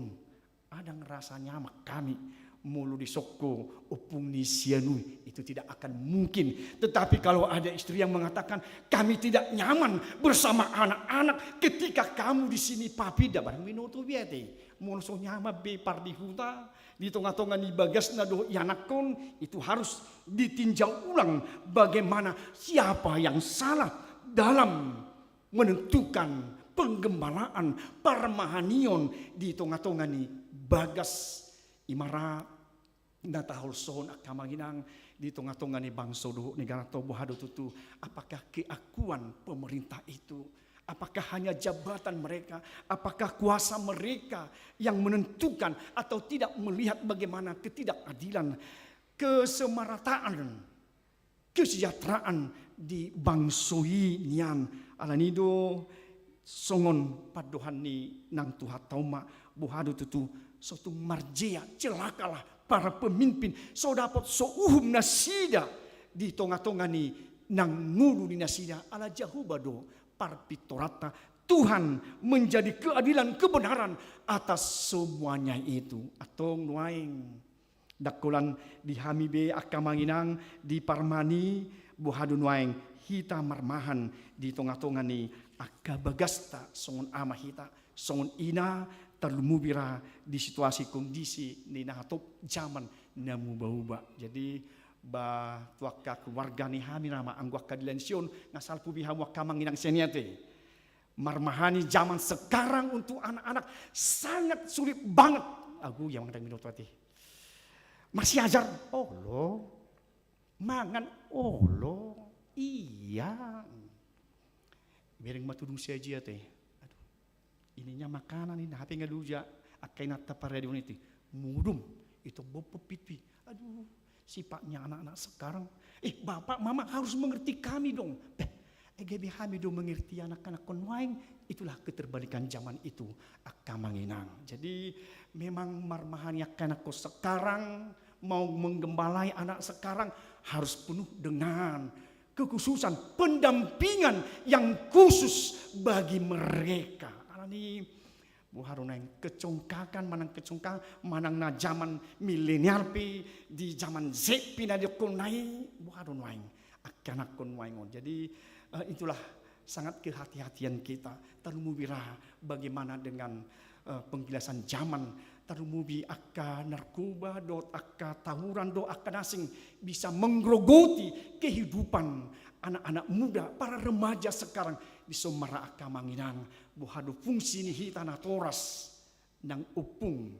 ah, ndang rasa nyaman kami molo dison ho ompung ni si anu i. Itu tidak akan mungkin. Tetapi kalau ada istri yang mengatakan, "Kami tidak nyaman bersama anak-anak ketika kamu di sini, Papi," da barang binoto be ate. Molo so nyaman be pardihuta, di tonga-tonga ni bagasna dohot ianakhon, itu harus ditinjau ulang bagaimana, siapa yang salah dalam menentukan penggembalaan, parmahanion di tonga-tonga ni bagas. I ma ra na taholsohon, angka amang inang, di tonga-tonga ni bangso dohot negara, antong boha do tutu? Apakah keakuan pemerintah itu? Apakah hanya jabatan mereka? Apakah kuasa mereka yang menentukan atau tidak melihat bagaimana ketidakadilan, kesemarataan, kesejahteraan di bangso i nian? Alani do songon pandohan ni nang Tuhanta on ma, boha do tutu? So tung marjea, celakalah para pemimpin, so dapot so uhum nasida di tonga-tonga ni na ngolu ni nasida, ala Jahowa do parpintoranta. Tuhan menjadi keadilan, kebenaran atas semuanya itu. Antong nuaeng, ndang holan di hami be, angka amang inang, di parmahan i, boha do nuaeng hita marmahan di tonga-tonga ni angka bagasta, songon ama hita, songon ina, tarlumobi ra di situasi kondisi ni na hatop jaman na muba-uba. Jadi, ba tu angka keluarga ni hami nama, anggo angka di Lansia on, nga salpu be hamu, angka amang inang, sian i ate. Marmahani zaman sekarang untuk anak-anak sangat sulit banget. Agu, ia mangan, ndang binoto ate. Marsiajar, olo. Mangan, olo. Ia. Bereng ma tudung siajar ate. Aduh. Ininya makanan ini, hape nga loja. Angka inanta paradion i, modom. Itu bopo pitu i. Aduh. Sifatnya anak-anak sekarang, "Eh, bapak, mama harus mengerti kami dong." Beh, eh, gabe hami do mengerti anak-anakhon nuaeng? Itulah keterbalikan zaman itu, angka amang inang. Jadi, memang marmahani angka anakhon sekarang, mau menggembalai anak sekarang, harus penuh dengan kekhususan, pendampingan yang khusus bagi mereka. Alani, boha do nuaeng, kecongkakan manang kecongkakan manang na zaman milenial pe, di zaman Z pe na didok on nai, boha do nuaeng angka anakhon nuaeng on. Jadi, eh, itulah sangat kehati-hatian kita. Tarlumobi ra bagaimana dengan, eh, penggilasan zaman Tarlumobi angka narkoba dohot angka tawuran dohot angka na asing bisa menggerogoti kehidupan anak-anak muda, para remaja sekarang. Dison ma ra angka amang inang, boha do fungsi ni hita natoras nang ompung.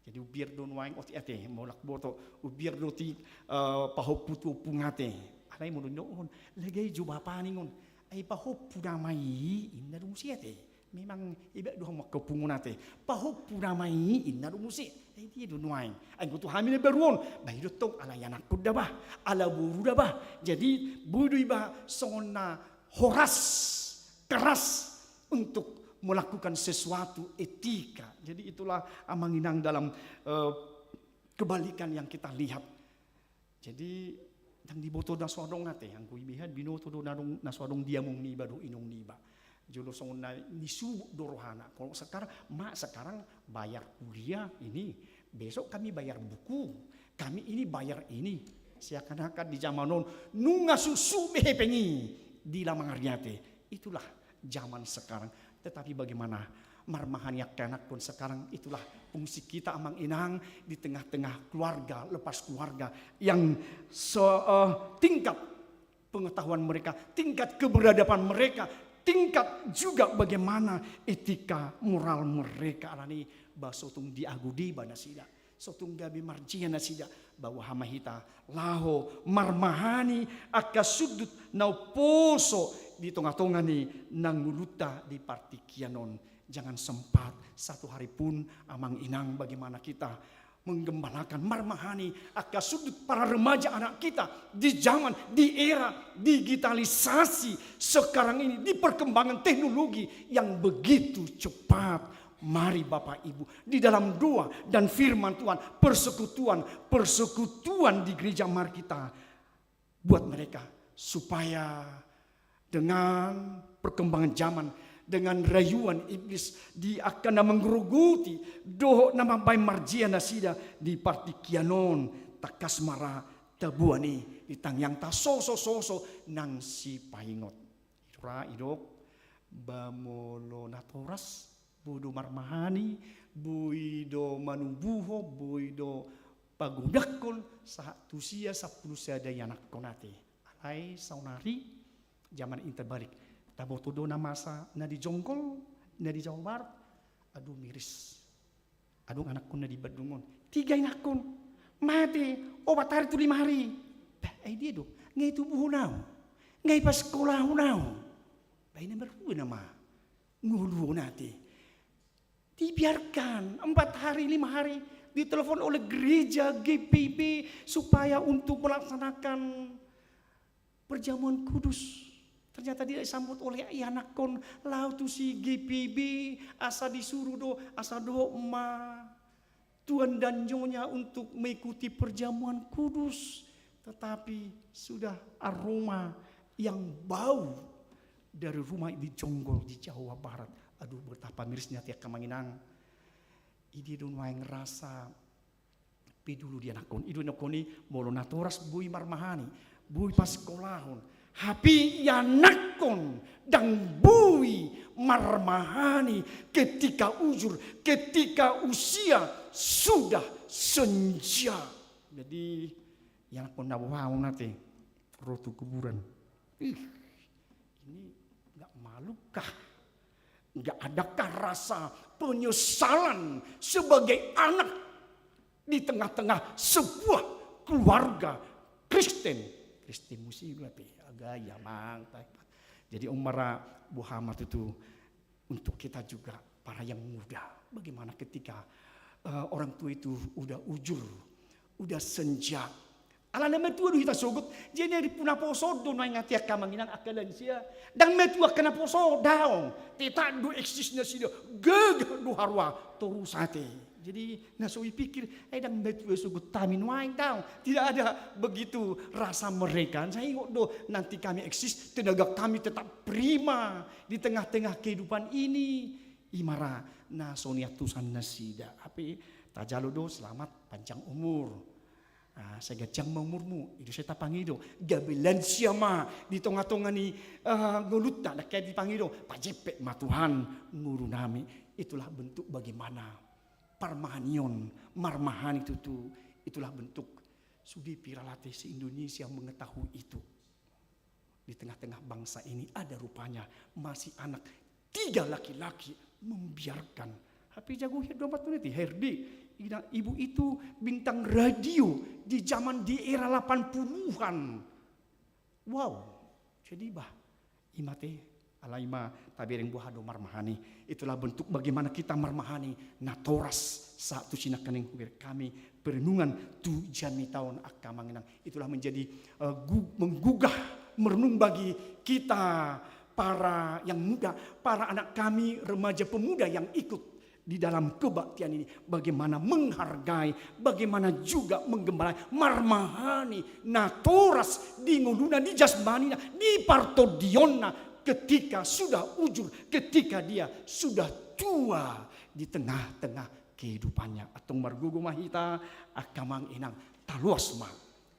Jadi umbiar do nuaeng otik ate, mulak boto, umbiar do otik, eh, pahompu tu ompung ate. Alai molo nidok on, lagai jo bapa ning on. Ai pahompu nama i, inna do muse ate. Memang iba do hamu angka ompung on ate. Pahompu nama i, inna do muse. Ai dia do nuaeng. Ai anggo tu hami na baru on, bah i do tong ala ianakkon da bah, ala boru da bah. Jadi boi do iba songon na horas, keras untuk melakukan sesuatu, etika. Jadi itulah amang inang dalam, eh, kebalikan yang kita lihat. Jadi, ndang diboto na so adong ate, anggo i beha binoto do na adong, na so adong di among niba dohot inong niba. Jolo songon na nisubut do rohana. Kalau sekarang, ma sekarang bayar kuliah ini, besok kami bayar buku, kami ini bayar ini. Seakan-akan di zaman on, nunga susu be hepeng i di lamang ari ate. Itulah zaman sekarang. Tetapi bagaimana marmahani angka anakkon sekarang, itulah fungsi kita amang inang di tengah-tengah keluarga, lepas keluarga yang se-, eh, tingkat pengetahuan mereka, tingkat keberadaban mereka, tingkat juga bagaimana etika moral mereka. Alani bah so tung diago deba nasida. So tung gabe marjea nasida, boha ma hita laho marmahani angka sundut na umposo di tonga-tonga ni na ngolunta di partingkian on. Jangan sempat satu hari pun amang inang bagaimana kita menggembalakan, marmahani angka sundut para remaja anak kita di zaman, di era digitalisasi sekarang ini, di perkembangan teknologi yang begitu cepat. Mari Bapak Ibu, di dalam doa dan firman Tuhan, persekutuan, persekutuan di gereja, mari kita buat mereka supaya dengan perkembangan zaman, dengan rayuan iblis di angka na manggerogoti dohot na mambahen marjea nasida di partingkian on, tangkas ma ra taboan i di tangiangta sosososo nang sipaingot. Ira idok, ba molo natoras, boi do marmahani, boi do manubuhon, boi do pagodangkon, sahat tusi sampulu sada ianakkon ate. Alai saonari, zaman i terbalik. Taboto do na masa na di Jonggol, na di Jawa Barat, aduh miris. Adong anakkon na di Bandung on. Tiga inakkon. Mate, opat hari tu lima hari. Bah, ai dia do. Nga i tubuhon au. Nga i pasekolahon au. Bah, i na marhua nama. Ngolu on ate. Dibiarkan empat hari, lima hari. Ditelepon oleh gereja, G P B, supaya untuk melaksanakan perjamuan kudus. Ternyata dia disambut oleh ianakkon, laho tusi G P B, asa disuru do, asa dohot ma tuan dan nyonya untuk mengikuti perjamuan kudus. Tetapi sudah aroma yang bau dari rumah di Jonggol di Jawa Barat. Aduh, betapa mirisnya ate angka amang inang. I dia do nuaeng rasa peduli di anakkon. I do anakkon i molo natoras boi marmahani, boi pasekolahon. Hape ianakkon ndang boi marmahani ketika uzur, ketika usia sudah senja. Jadi ianakkon na boha on ate, ro tu kuburan. Ih, ini nggak malu kah? Nggak adakah rasa penyesalan sebagai anak di tengah-tengah sebuah keluarga Kristen? Kristen muslim, tapi agak ya, Bang. Jadi, on ma ra, boha ma tutu untuk kita juga, para yang muda. Bagaimana ketika, eh, orang tua itu udah ujur, udah senja. Ala na matua do hita sogot, jadi na di puna poso do nuaeng ate angka amang inang, angka lansia. Ndang matua angka na poso, daong. Tetap do eksis nasida, gagah do haroa, torus ate. Jadi na so ipikir, eh, ndang matua sogot hami nuaeng, daong. Tidak ada begitu rasa mereka. Saya ingat do, nanti kami eksis, tenaga kami tetap prima di tengah-tengah kehidupan ini. I ma ra na so niantusan nasida. Hape tajalo do selamat, panjang umur. Ah, sai ganjang ma umurmu, i do sai tapangido. Gabe lansia ma di tonga-tonga ni, eh, ngolunta, ndang hea dipangido. Pajempek ma Tuhan ngolunami. Itulah bentuk bagaimana parmahanion, marmahani tutu, itulah bentuk. Sude pira late se-Indonesia mengetahui itu. Di tengah-tengah bangsa ini ada rupanya masih anak tiga laki-laki membiarkan. Hape jago hian do amanta on i, H R D. Ina, ibu itu bintang radio di zaman, di era delapan puluhan. Wow. Jadi bah, i ma te, alai ma tabereng boha do marmahani. Itulah bentuk bagaimana kita marmahani natoras saat tu sinangkaning hubereng hami perenungan tu jamita on, angka amang inang. Itulah menjadi, eh, gu-, menggugah merenung bagi kita para yang muda, para anak kami remaja pemuda yang ikut di dalam kebaktian ini, bagaimana menghargai, bagaimana juga menggembalai, marmahani natoras di ngoluna, di jasmanina, di partondionna, ketika sudah ujur, ketika dia sudah tua di tengah-tengah kehidupannya. Antong margogo ma hita, angka amang inang, taloas ma.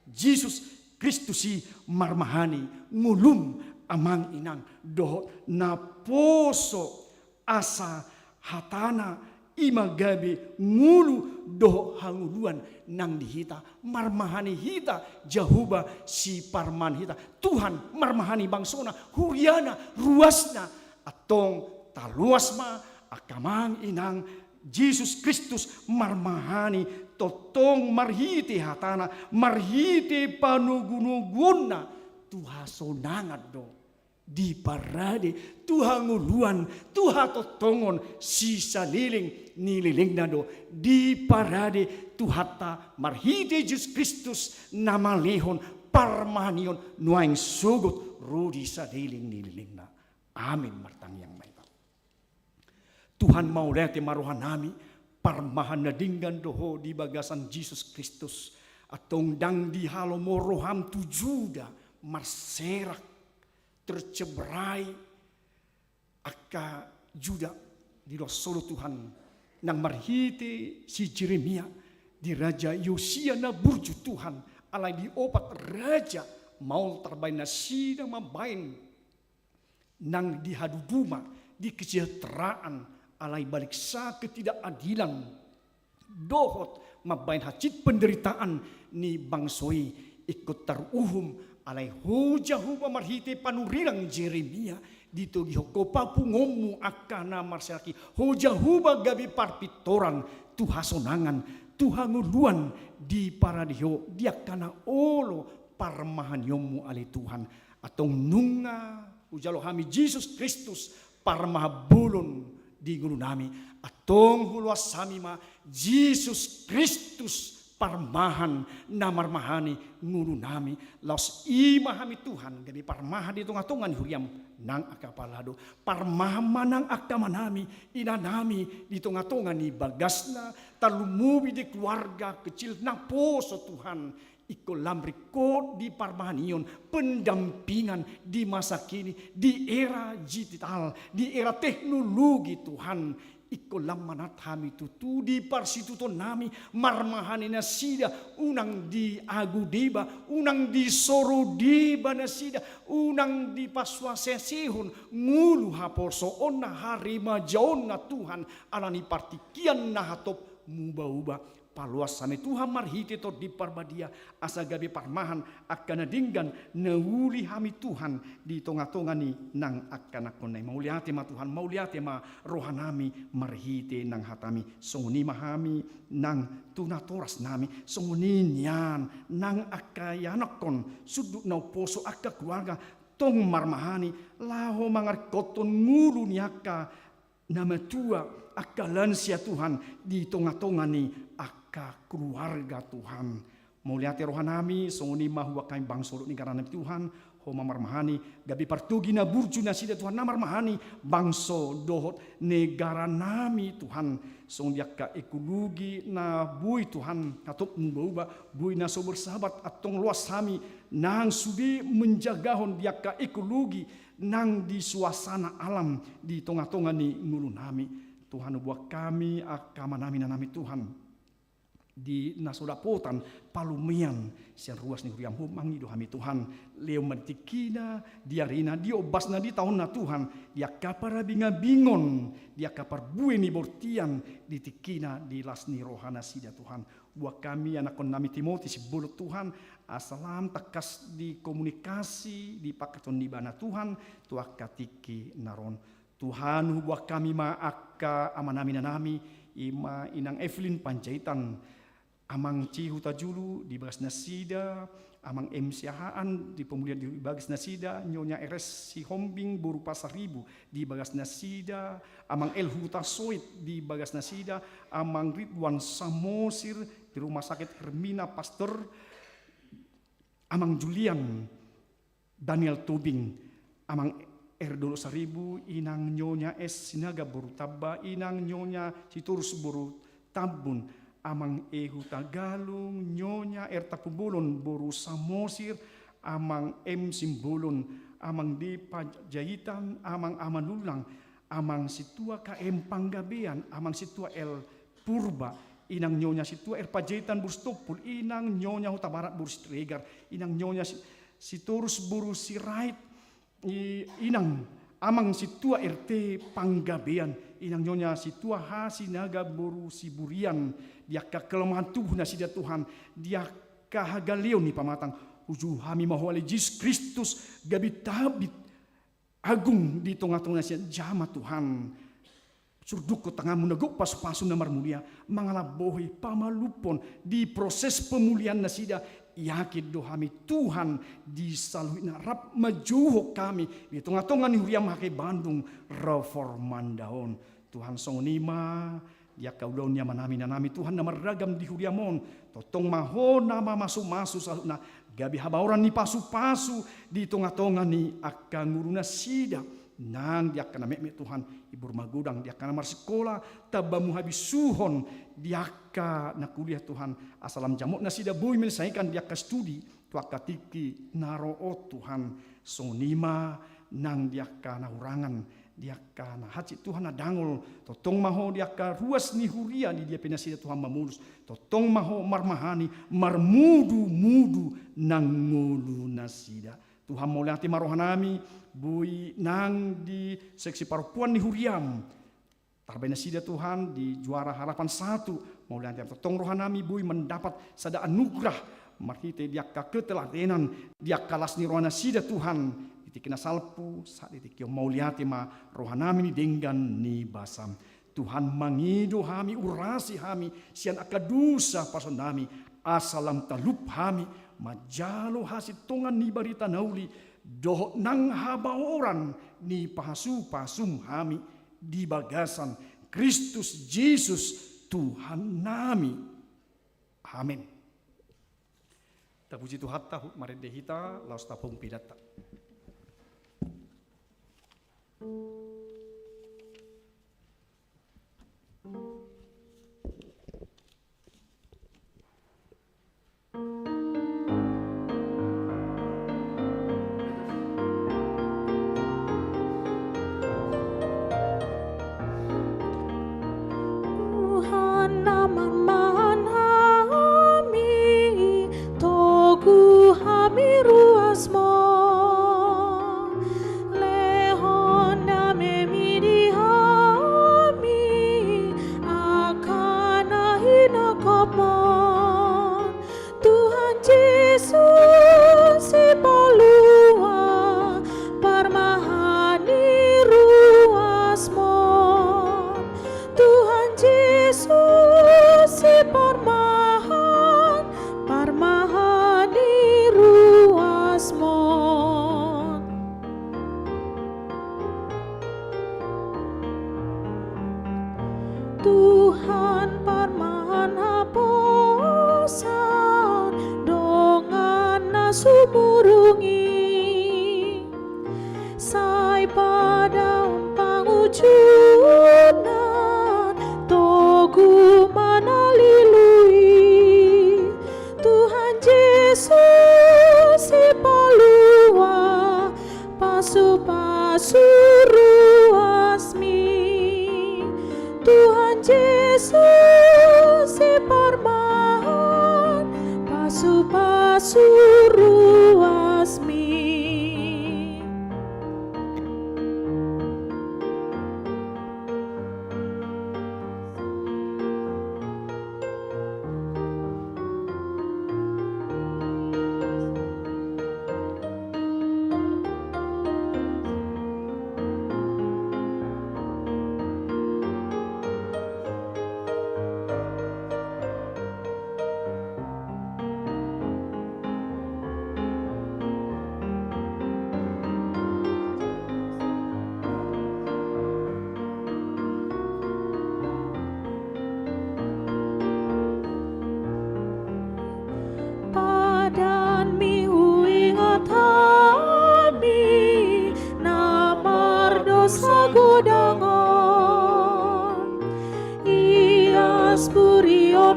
Jesus Kristus i marmahani ngolum, amang inang, dohot naposo asa hatana, i ma gabe ngolu dohot hangoluan nang di hita. Marmahani hita Jahowa siparmahan hita. Tuhan marmahani bangsona, huriana, ruasna. Antong taloas ma, angka amang inang, Jesus Kristus marmahani tongtong marhite hatana, marhite panogunoguonna, tu hasonangan do diparade, tu hangoluan, tu hatongtongon, sisaleleng ni lelengna do diparade Tuhanta marhite Jesus Kristus na malehon parmahanion nuaeng sogot ro di saleleng ni lelengna. Amin. Martangiang ma hita. Tuhan, mauliate ma rohanami, parmahan na denggan do Ho di bagasan Jesus Kristus. Antong ndang dihalomohon roham tu Juda, marserak, tercederai angka Juda, diloas Ho do Tuhan, nang marhite si Jeremia, di Raja Yosia na burju Tuhan, alai di opat raja maol tarbaen nasida mambaen nang di haduduma, di kesejahteraan, alai baliksa ketidakadilan dohot mambaen hansit penderitaan ni bangso i. Ingkon taruhum, alai Ho Jahowa marhite panurirang Jeremia, ditogihon Ho papunguonmu angka na marserak i. Ho Jahowa gabe parpintoran, tu hasonangan, tu hangoluan, diparade Ho di angka na olo parmahanionmu ale Tuhan. Antong nunga hujalo hami Jesus Kristus parmahan bolon di ngolunami, antong huloas hami ma Jesus Kristus parmahan na marmahani ngolunami. Laos i ma hami Tuhan gabe parmahan di tongatonga ni huriam nang angka pala do. Parmahan ma nang angka amanami, inanami di tongatonga ni bagasna, tarlumobi di keluarga kecil naposo Tuhan. Ingkon lam ringkot di parmahanion, pendampingan di masa kini, di era digital, di era teknologi Tuhan. Ingkon lam manat hami tutu di parsitutuonnami, marmahani nasida, unang diago deba, unang disoro deba nasida, unang dipasuasesehon ngolu haporseaonna, harimajaonna Tuhan, ala ni partingkian na hatop muba-uba. Paloas hami Tuhan marhite Tondi Parbadia, asa gabe parmahan angka na denggan na uli hami Tuhan di tongatonga ni nang angka anakkonna i. Mauliate ma Tuhan, mauliate ma rohanami marhite nang hatami. Songon i ma hami nang tu natorasnami, songon i nian nang angka ianakkon, sundut na umposo, angka keluarga, tong marmahani laho mangarikothon ngolu ni angka na matua, angka lansia Tuhan, di tongatonga ni angka keluarga Tuhan. Mauliate rohanami, songon i ma hubahen hami bangso dohot negaranami Tuhan, Ho ma marmahani, gabe partogi na burju nasida Tuhan na marmahani bangso dohot negaranami Tuhan. Songon di angka ekologi na boi Tuhan hatop muba-uba, boi na so bersahabat, antong loas hami nang sude menjagahon di angka ekologi nang di suasana alam di tongatonga ni ngolunami. Tuhan, huboan hami angka amanami, inanami Tuhan. di na so dapotan palumean sian ruas ni huriaM. Mangido hami Tuhan, lehon ma di tingkina, di arina, di ombasna, di taonna Tuhan, di angka parabinganingon, di angka parbue ni bortian, di tingkina, di las ni rohanasida Tuhan. Buat hami anakkonnami Timoti Simbolon Tuhan, asa lam tangkas di komunikasi, di pangkataion ni ibana Tuhan, tu angka tingki na ro on. Tuhan, huboan hami ma angka amanami inanami, i ma inang Evelyn Panjaitan, amang Ci Hutajulu di bagas nasida, amang M Siahaan di pemulihan di bagas nasida, nyonya Eres Sihombing boru Pasaribu di bagas nasida, amang El Hutasoit di bagas nasida, amang Ridwan Samosir di Rumah Sakit Hermina Pasteur, amang Julian Daniel Tobing, amang R Dolok Saribu, inang nyonya S Sinaga boru Tamba, inang nyonya Sitorus boru Tambun, amang E Hutagalung, nyonya R Tampubolon boru Samosir, amang M Simbolon, amang D Panjaitan, amang Amanullang, amang Situa K M Panggabean, amang Situa L Purba, inang nyonya Situa R Panjaitan boru Sitompul, inang nyonya Hutabarat boru Siregar, inang nyonya Si-, Sitorus boru Sirait, i-, inang amang Situa R T Panggabean, inang nyonya Situa H Sinaga boru Siburian, di angka kelemahan tubuh nasida Tuhan, di angka hagaleon ni pamatang, uju hami ma Ho ale Jesus Kristus, gabe tabib agung di tonga-tonga nasida, jama Tuhan. Surdukkon tanganmu na gok pasu-pasu na marmulia, mangalap bohi pamalumhon di proses pemulihan nasida, yakin do hami Tuhan di saluhutna rap manjouhon hami di tonga-tonga ni huriam H K I Bandung Reformanda on. Tuhan songon i ma, di angka ulaon ni amanami inanami Tuhan na marragam di huriam on, tongtong ma Ho na mamasu-masu saluhutna, gabe habaoran ni pasu-pasu di tonga-tonga ni angka ngolu nasida, nang di angka na metmet Tuhan, ibur magodang di angka na marsikola, tamba hamu habisuhon di angka na kuliah Tuhan, asa lam jamot nasida boi menyelesaikan di angka studi, tu angka tingki na ro on Tuhan, songon i ma nang di angka na hurangan, di angka na hansit Tuhan na dangol, tongtong ma Ho di angka ruas ni huria di dia pe nasida Tuhan mamolus, tongtong ma Ho marmahani, marmudu-mudu nang ngolu nasida. Tuhan mauliate ma rohanami, boi nang di seksi parompuan ni huriam, tarbaen nasida Tuhan di Juara Harapan Satu, mauliate ma tongtong rohanami boi mandapat sada anugerah, marhite di angka ketelatenan, di angka las ni roha nasida Tuhan, di tingki na salpu, sahat di tingki on mauliate ma rohanami di denggan ni basam. Tuhan mangido hami, urasi hami, sian angka dosa parsaorannami, asa lam talup hami, manjalo hasintongan ni barita na uli, dohot nang habaoran ni pasu-pasum hami, di bagasan Kristus Jesus Tuhannami. Amen. Tapuji Tuhanta, huhut marende hita, laos tapapungu pidanta. Tuhan na marmahan hami, togu hami ruasMo. Lehon damemi di hami, angka na hinangkopmon. Tuhan Jesus sipalua, parmahan ni ruasMon. Tuhan Jesus siparmahan, parmahan ni ruasMon. Tuhan parmahan haposan dongan na sumurung i, sai pada pangunjunan togu manalului. Tuhan Jesus sipalua, pasu-pasu ruasmi. Tuhan Jesus, si parma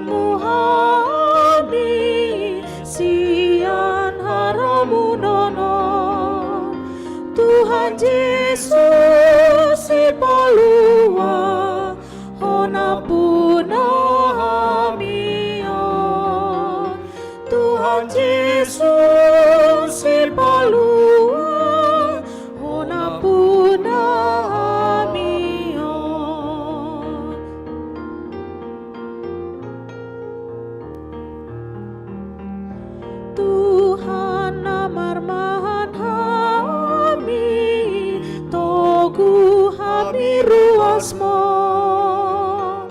Mu hami sian haramunon on. Tuhan Jesus, Sipalua, Ho nampuna hami on. Tuhan Jesus, Sipalua, Ho nampuna hami on. Tuhan na marmahan hami, togu hami ruasMon.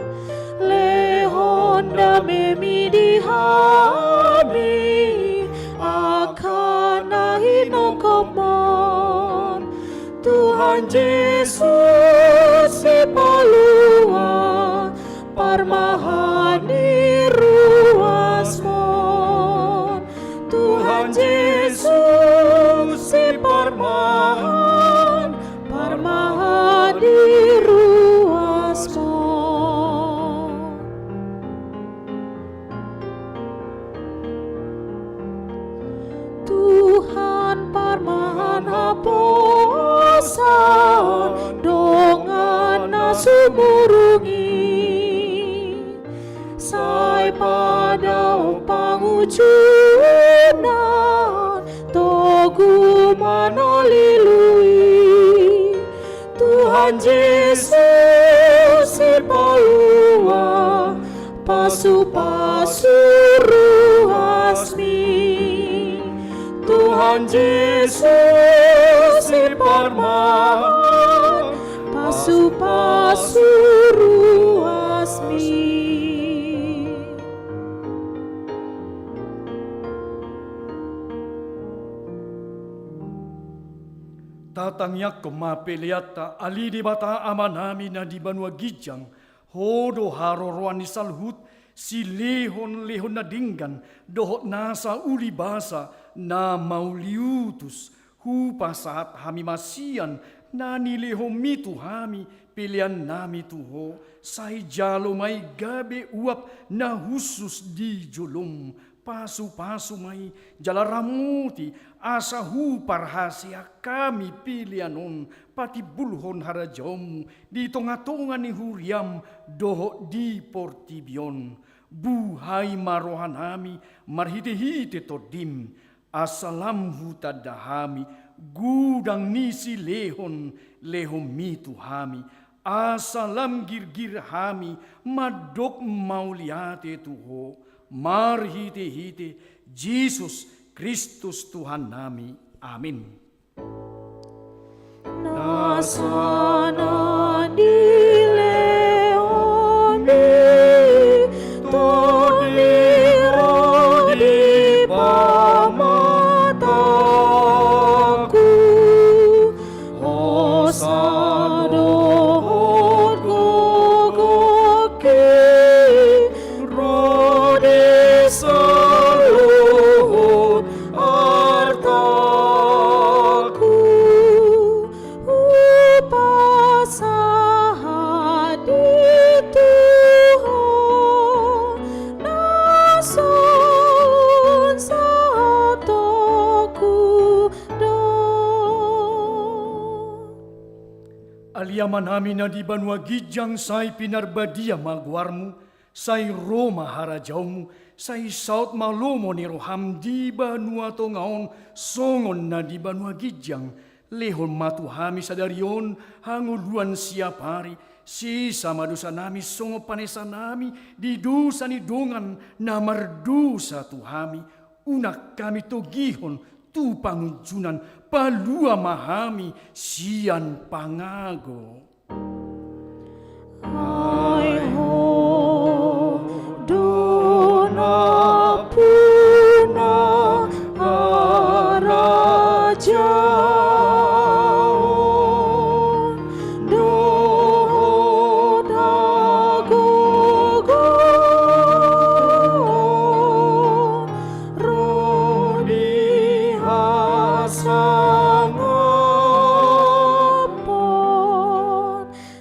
Lehon damemi di hami, angka na hinongkopMon. Tuhan Jesus, Sipalua, parmahan ni ruasMon. Tuhan Jesus, Siparmahan, parmahan ni ruasMon. Tuhan parmahan haposan dongan na sumurung i. Sai padaon pangunjunan togu manolilui. Tuhan Jesus, Sipalua, pasupasu ruasMi. Tuhan Jesus, Siparmahan, pasupasu ruasMi. Tatangiangkon ma peleanta, ale Debata Amanami na di banua ginjang. Ho do haroroan ni saluhut silehonlehon na denggan dohot nasa ulibasa na mauliutus. Hupasahat hami ma sian na nilehonMi tu hami peleannami tu Ho, sai jalo ma i gabe uap na hushus di joloM. Pasupasu ma i jala ramoti, asa huparhaseang hami pelean on patimbulhon harajaonMu di tongatonga ni huriaM dohot di portibi on. Buhai ma rohanami marhitehite TondiM, asa lam hutanda hami godang ni silehonlehonMi tu hami, asa lam girgir hami mandok mauliate tu Ho, marhitehite Jesus Kristus Tuhannami. Amin. Nasa na nilehonMi, Tondi, ro di pamatangku. Hosa dohot gogongki, ro di saluhut artaku. Hupasahat i tu Ho, na songon satoku do. Ale Amanami na di banua ginjang, sai pinarbadia ma goarMu, sai ro ma harajaonMu, sai saut ma lomo ni rohaM di banua tonga on songon na di banua ginjang. Lehon ma tu hami sadari on hangoluan siapari, sesa ma dosanami songon panesanami di dosa ni dongan na mardosa tu hami. Unang hami togihon tu pangunjunan, palua ma hami sian pangago. Ai Ho do nampuna harajaon dohot hagogoon ro di hasangapon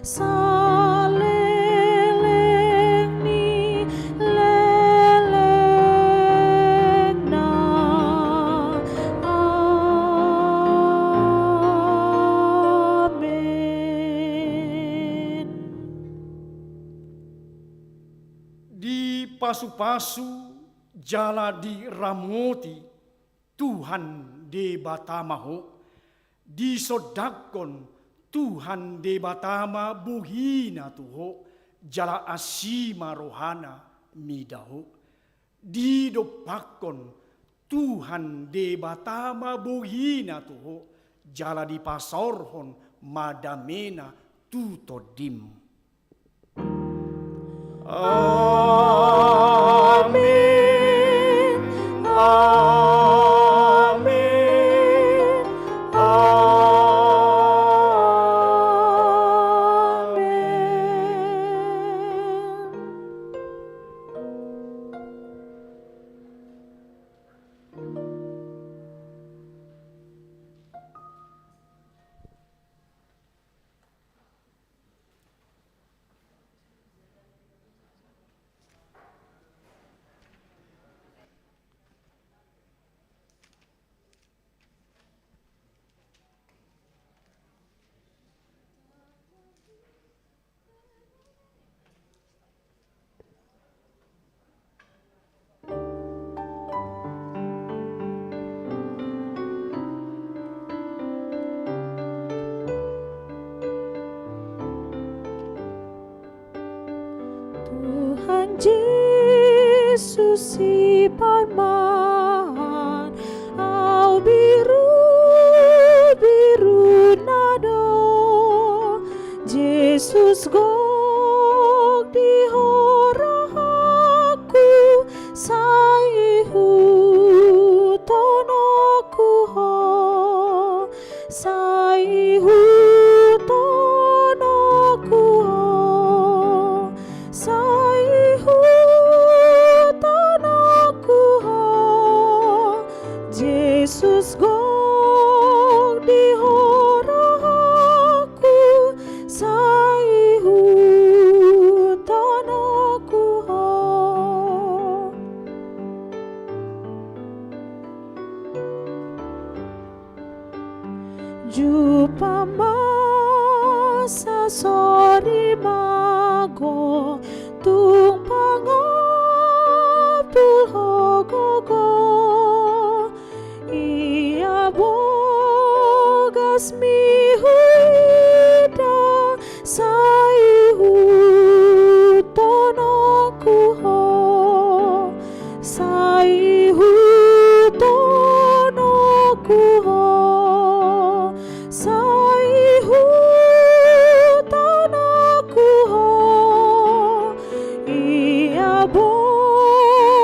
saleleng Dipasupasu jala diramoti Tuhan Debata ma ho, disondangkon Tuhan Debata ma bohina tu ho, jala asi ma rohana mida ho. Didompakkon Tuhan Debata ma bohina tu ho, jala dipasaorhon ma damena tu tondim. Amen. Amen. Amen. Tuhan Jesus, sipaman au biru-biruna do. Jesus, gok di ho rohangku, sai hutononku ho, sai hutononku ho, sai hutononku ho. Jesus, gok di ho rohangku, sai hutononku ho. Jumpang ma sasori mago, tung pangampul ho gogo. Ia bogasmi huida, sai hutononku ho, sai hutononku ho, sai hutononku ho. Ia bogasmi